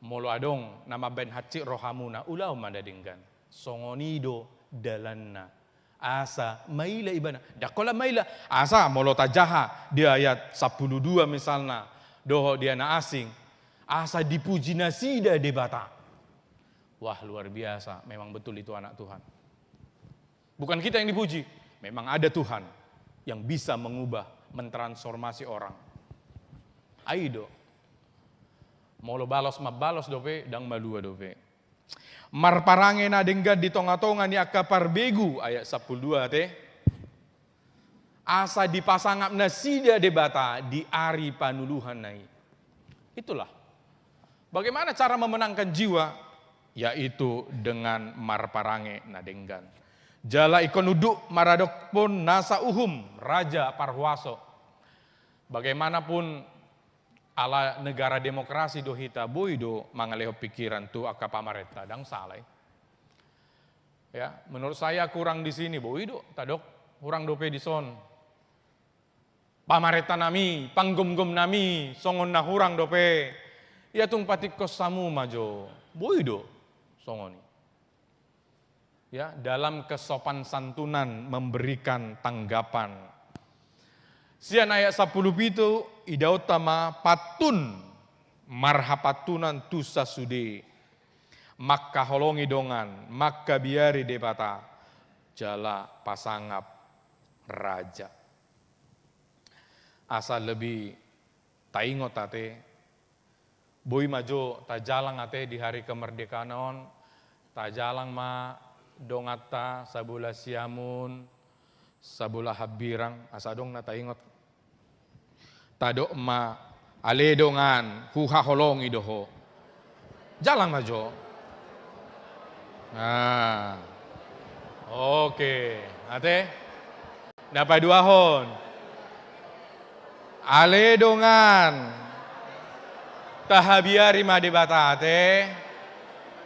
Molo adong na mambaen hansit rohamuna, ulahon ma na denggan. Songon i do dalanna. Asa maila ibana. Ndang holan maila. Asa molo tajaha di ayat sampulu dua misalna, dohot di na asing. Asa dipuji nasida Debata. Wah, luar biasa. Memang betul itu anak Tuhan. Bukan kita yang dipuji. Memang ada Tuhan yang bisa mengubah, mentransformasi orang. Ai do. Molo balos mambalos dope, ndang malua dope. Marparange na denggan di tonga-tonga ni angka parbegu, ayat sampulu dua ate. Asa dipasangap nasida Debata di ari panuluhanna i. Itulah. Bagaimana cara memenangkan jiwa? Yaitu dengan marparange na denggan. Jala ingkon unduk maradophon nasa uhum, raja parhuaso. Bagaimanapun ala negara demokrasi do hita, boi do mangalehon pikiran tu angka pamarenta, ndang sala i. Ya, menurut saya kurang di sini, boi do, tadok, kurang dope dison. Pamarenta nami, panggomgom nami, songon na hurang dope. Ia tung patikkos hamu ma jo, boi do, songon i. Ya, dalam kesopan santunan memberikan tanggapan. Sian ayat sampulu pitu, idaonta ma pantun, marhapantunan tu sasude, mangkaholongi dongan, mangkabiari Debata, jala pasangap raja. Asa lebih taingot ate, boi ma jo tajalang ate di hari kemerdekaan on, tajalang ma donganta sabola siamun, sabola hambirang, asa adong na taingot. Tadok ma, ale dongan, huhaholongi do ho. Jalang ma jo. Nah. Oke, ate. Na paduahon. Ale dongan. Tahabiari ma Debata, ate.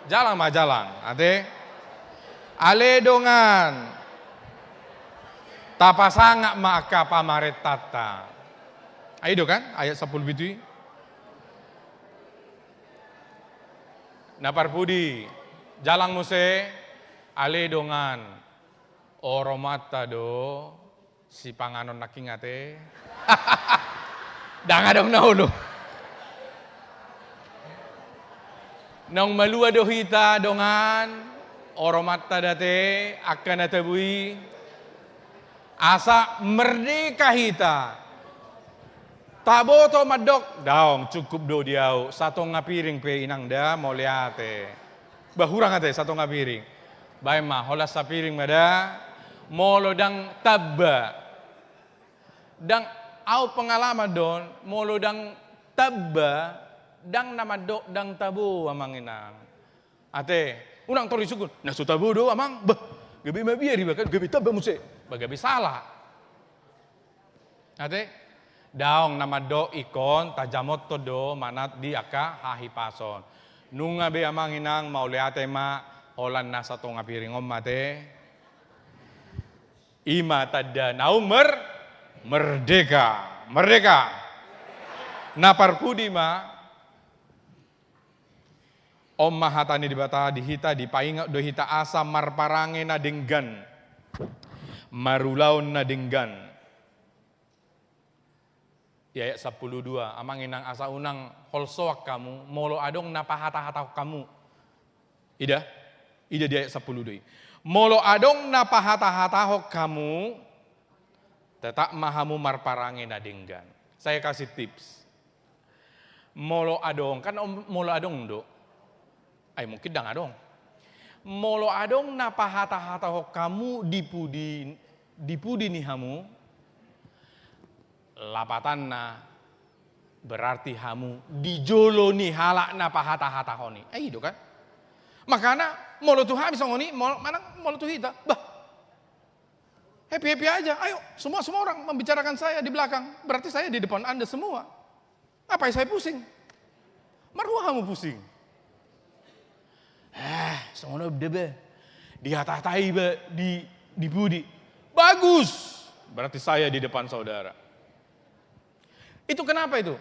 Jalang ma, jalang, ate. Ale dongan. Tapasangap ma angka pamarentanta. Ai do kan, ayat sampulu pitu i. Na parpudi, jalang muse, ale dongan. Oromatta do sipanganon nangkin ate. Ndang adong na olo. Naung malua do hita dongan, oromatta do ate, angka na tabo i. Asa merdeka hita. Taboto mandok, daong, cukup do di au, satonga piring pe inang da, mauliate. Bah, hurang ate, satonga piring. Baen ma, holan sapiring ma da, molo ndang tamba. Ndang, au pengalaman do on, molo ndang tamba, ndang na mandok ndang tabo amang inang. Ate, unang tor disungkun, na so tabo do amang, bah, gabe mabiar iba kan, gabe tamba muse, bah, gabe sala. Ate, daong na mandok ingkon tajamothon do manat di angka hahipason. Nunga be amang inang, mauliate ma, holan na satonga piring on ma ate. I ma tanda naung mer-, merdeka, merdeka. Na parpudi ma, on ma hata ni Debata di hita, dipaingot do hita asa marparange na denggan, marulaon na denggan. Di ayat sampulu dua, amang inang, asa unang holsoan hamu, molo adong na pahatahatahon hamu. Ida, ida di ayat sampulu dua i. Molo adong na pahatahatahon hamu, tetap ma hamu marparange na denggan. Saya kasih tips. Molo adong, kan om-, molo adong do. Ai mungkin ndang adong. Molo adong na pahatahatahon hamu di pudi, di pudi ni hamu, lapatanna berarti hamu di jolo ni halak na pahatahatahon i. Ai i do kan? Makana molo tu hami songon i, molo, manang molo tu hita, bah, happy-happy aja. Ayo, semua, semua orang membicarakan saya di belakang. Berarti saya di depan Anda semua. Ngapain saya pusing? Marhua hamu pusing. Eh, songon on do be. Dihatahatai be di, di pudi. Bagus. Berarti saya di depan saudara. Itu kenapa itu?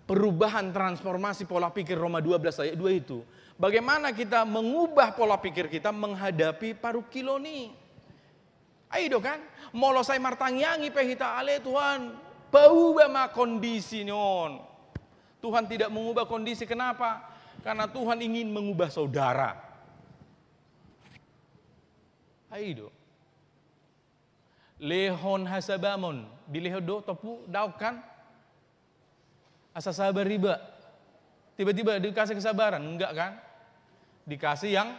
Perubahan, transformasi pola pikir Roma dua belas ayat dua itu. Bagaimana kita mengubah pola pikir kita menghadapi parungkilon i? Ai i do kan? Molo sai martangiangi pe hita, ale Tuhan, pauba ma kondisi ni on. Tuhan tidak mengubah kondisi, kenapa? Karena Tuhan ingin mengubah saudara. Ai i do. Lehon hasabamon, dilehon do, tompu, daong kan? Asa sabar iba. Tiba-tiba dikasih kesabaran, enggak kan? Dikasih yang,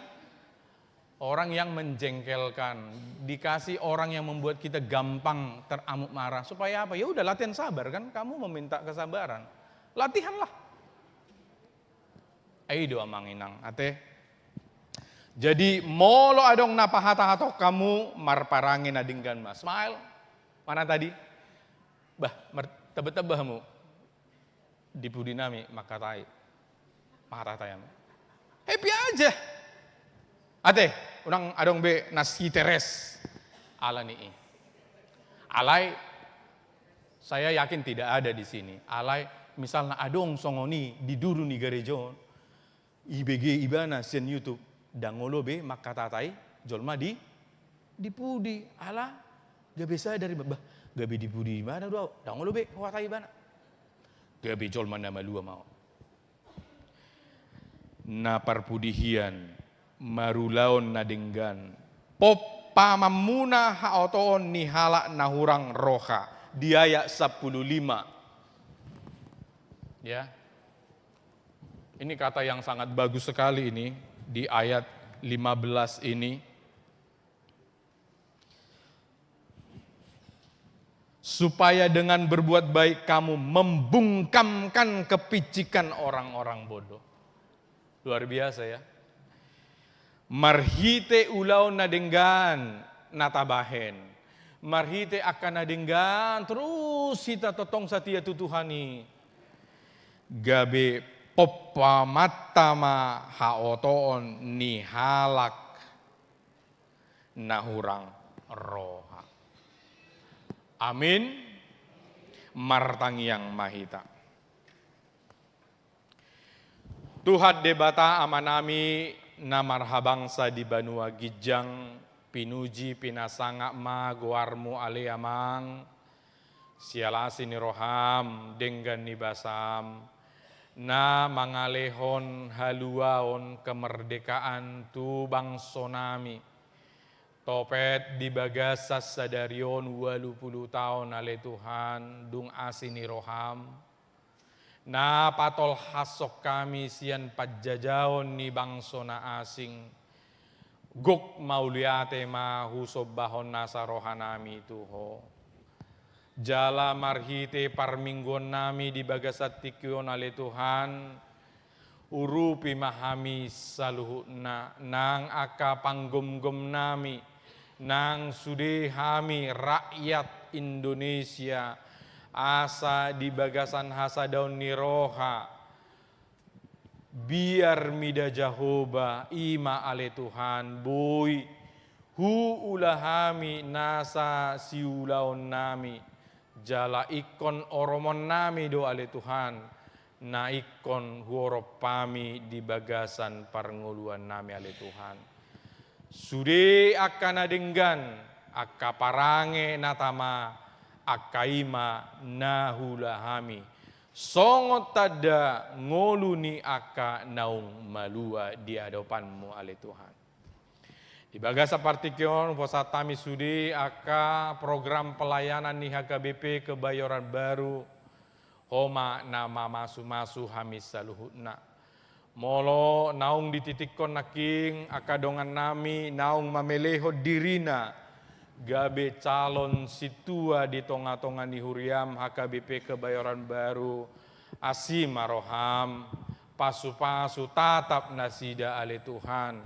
orang yang menjengkelkan, dikasih orang yang membuat kita gampang teramuk marah. Supaya apa? Ya udah, latihan sabar kan, kamu meminta kesabaran. Latihanlah. Ai i do amang inang, ate. Jadi molo adong na pahatahatahon hamu, marparange na denggan ma. Smile. Mana tadi? Bah, mar-, tamba-tamba hamu. Di pudi nami mangkatai. Mangkatatai hamu. Happy aja. Ate, unang adong be na stres. Ala ni i. Alai, saya yakin tidak ada di sini. Alai, misalna adong songon i di duru ni gareja on, ibege ibana sian YouTube, ndang olo be mangkatatai jolma di, di pudi, ala gabe sadar iba, bah, gabe di pudi ibana do au, ndang olo be huhatai ibana. Gabe jolma na malua ma au. Na parpudi hian, marulaon na denggan, pompamanmuna haotoon ni halak na hurang roha, di ayat sampulu lima. Ya. Ini kata yang sangat bagus sekali ini, di ayat lima belas ini. Supaya dengan berbuat baik kamu membungkamkan kepicikan orang-orang bodoh. Luar biasa ya. Marhite ulaon na denggan na tabahen. Marhite angka na denggan, terus hita tongtong satia tu Tuhan i. Gabe pompamanta ma haotoon ni halak na hurang roha. Amin. Martangiang ma hita. Tuhan Debata Amanami na marhabangsa di banua ginjang, pinuji pinasangap ma goarMu ale Amang, siala asi ni rohaM denggan ni basaM, na mangalehon haluaon kemerdekaan tu bangsonami. Topet di bagasan sadari on ualu pulu taon ale Tuhan, dung asi ni rohaM, na patolhashon hami sian panjajaon ni bangso na asing. Gok mauliate ma husombahon nasa rohanami tu Ho. Jala marhite parmingguonnami di bagasan tingki on ale Tuhan, urupi ma hami saluhutna, nang angka panggomgomnami, nang sude hami rakyat Indonesia, asa di bagasan hasadaon ni roha, biar mida Jahowa, i ma ale Tuhan, boi huula hami nasa siulaonnami, jala ingkon oromonnami do ale Tuhan, na ingkon huorom hami di bagasan parngoluannami ale Tuhan. Sude angka na denggan, angka parange na tama, angka i ma na huula hami songon tanda ngolu ni angka naung malua di adopanMu ale Tuhan. Di bagasan partingkian on, hupasahat hami sude angka program pelayanan ni H K B P Kebayoran Baru, Ho ma na mamasumasu hami saluhutna. Molo naung dititikkon nangkin angka dongannami naung mamelehon dirina gabe calon sintua di tongatonga ni huriaM H K B P Kebayoran Baru, asi ma rohaM, pasupasu tatap nasida ale Tuhan,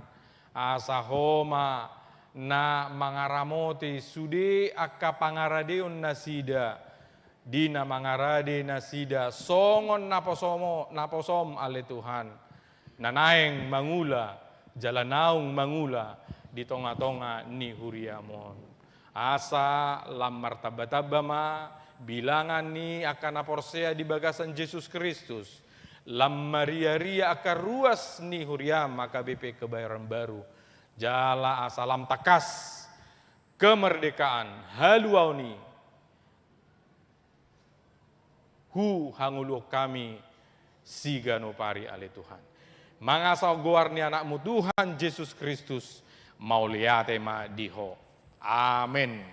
asa Ho ma na mangaramoti sude angka pangaradeon nasida, di na mangarade nasida songon naposomo-, naposoM ale Tuhan, na naeng mangula jala naung mangula di tongatonga ni huriaM on. Asa lam martambatamba ma bilangan ni angka na porsea di bagasan Jesus Kristus, lam mariaria angka ruas ni huriaM H K B P Kebayoran Baru, jala asa lam tangkas kemerdekaan, haluaon i, huhangoluhon hami siganup ari ale Tuhan. Mangasahon goar ni AnakMu Tuhan Jesus Kristus, mauliate ma di Ho. Amen.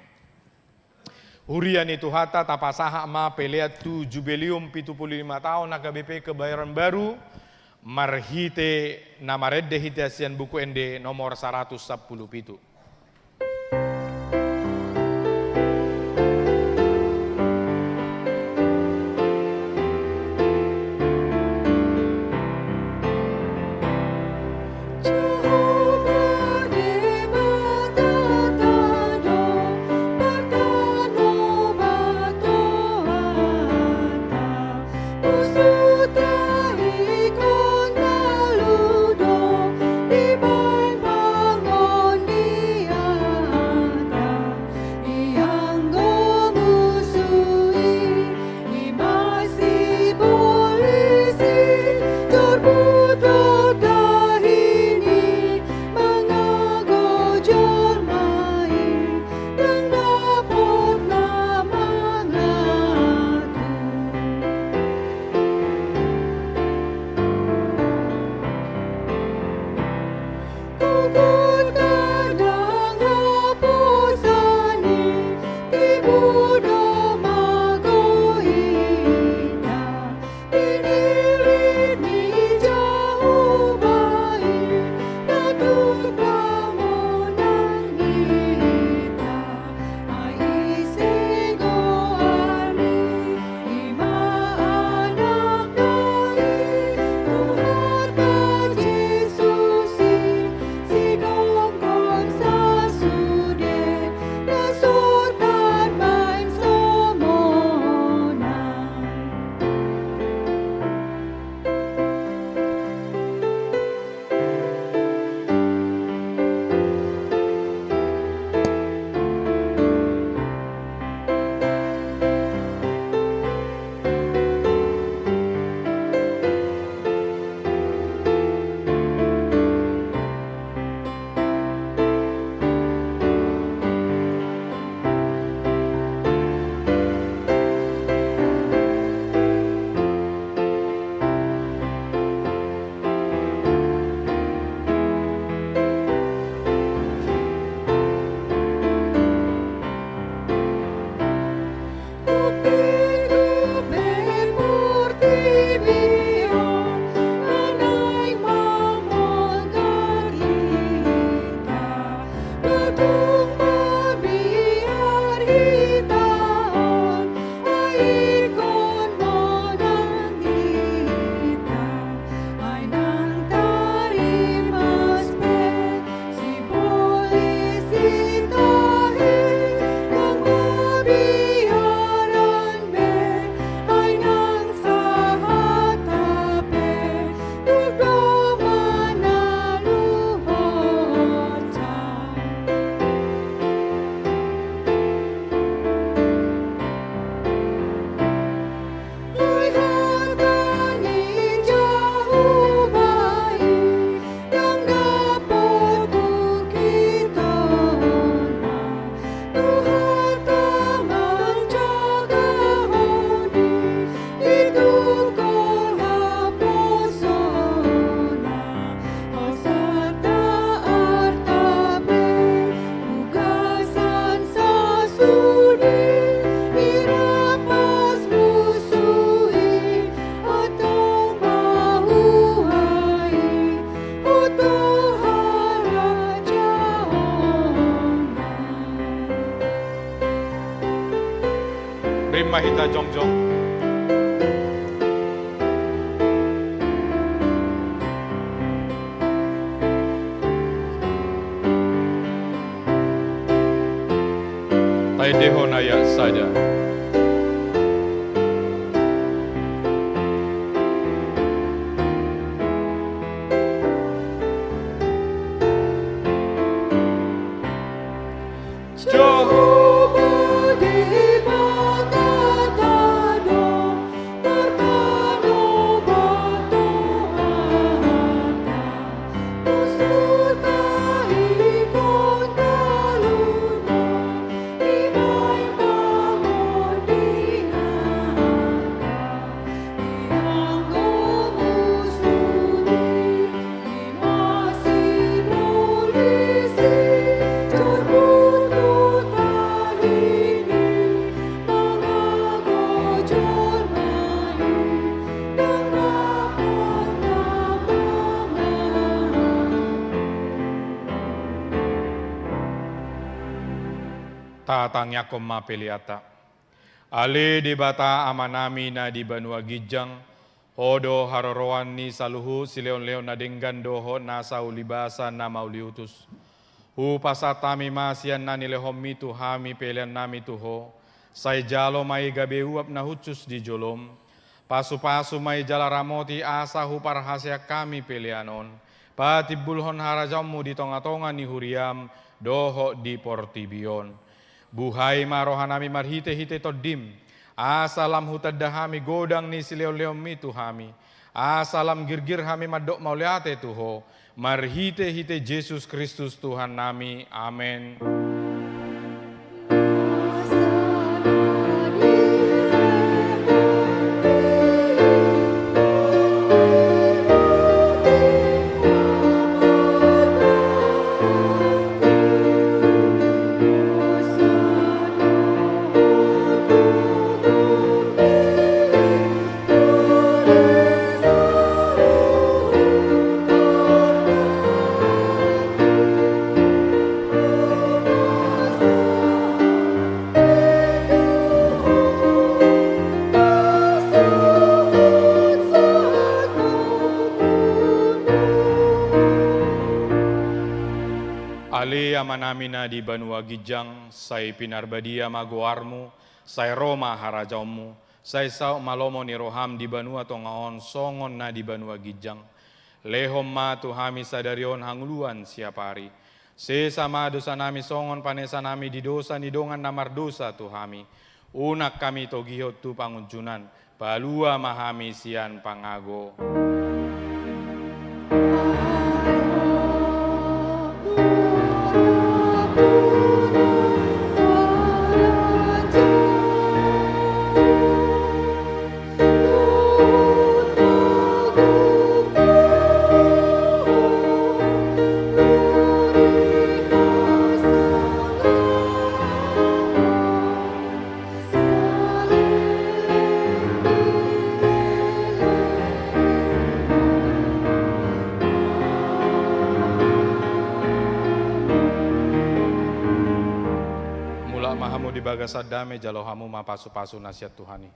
Huria ni Tuhanta, tapasahat ma pelean tu Jubelium pitu pulu lima taon H K B P Kebayoran Baru, marhite na marende hita sian Buku Ende nomor saratus sampulu pitu. Hita jongjong. Taendehon ayat sada. Jahowa Debata ta do, martanobat do Tuhanta, musuta ingkon talunon, dibaen pangondinganta. Tatangiangkon ma peleanta. Ale Debata Amanami na di banua ginjang, Ho do haroroan ni saluhut silehonlehon na denggan dohot nasa ulibasa na mauliutus. Hupasahat hami ma sian na nilehonmi tu hami peleannami tu Ho. Sai jalo ma i gabe uap na hushus di jolom. Pasupasu ma i jala ramoti asa huparhaseang hami pelean on patimbulhon harajaonmu di tongatonga ni huriam dohot di portibi on. Buhai ma rohanami marhitehite Tondim, asa lam hutanda hami godang ni silehonlehonmi tu hami, asa lam girgir hami mandok mauliate tu Ho, marhitehite Jesus Kristus Tuhannami. Amen. Ale Amanami na di banua ginjang, sai pinarbadia ma goarmu, sai ro ma harajaonmu, sai saut ma lomo ni roham di banua tonga on songon na di banua ginjang. Lehon ma tu hami sadari on hangoluan siapari. Sesa ma dosanami songon panesanami di dosa ni dongan na mardosa tu hami. Unang hami togihon tu pangunjunan, palua ma hami sian pangago. Mulak ma hamu di bagasan dame, jalo hamu ma pasupasu na sian Tuhan i.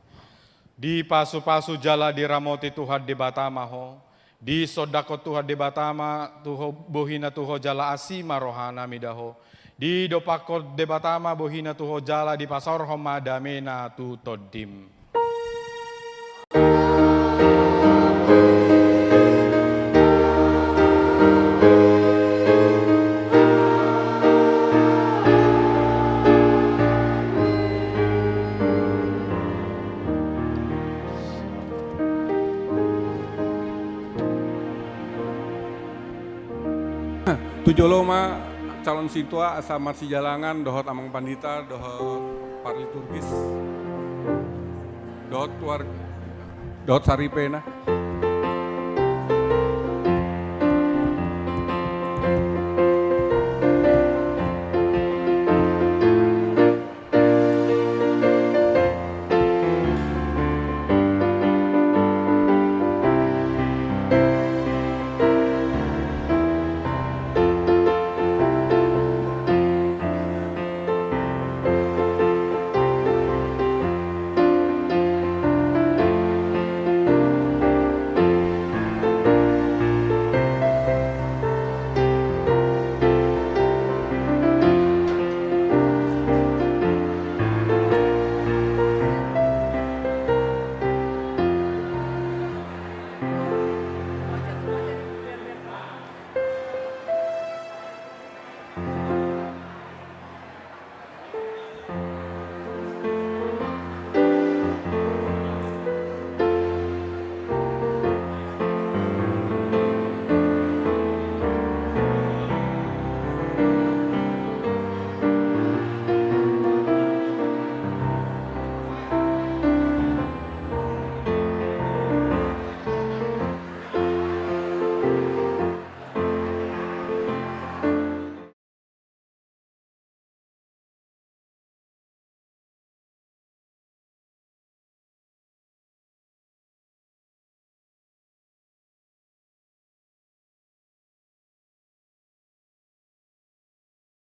Dipasupasu jala diramoti Tuhan Debata ma ho. Disondangkon Tuhan Debata ma tu ho, bohina tu ho jala asi ma rohana mida ho. Didompakkon Debata ma bohina tu ho jala dipasaorhon ma damena tu tondim. Tu jolo ma calon sintua asa marsijalangan dohot amang pandita dohot parliturgis dohot keluarga dohot saripena.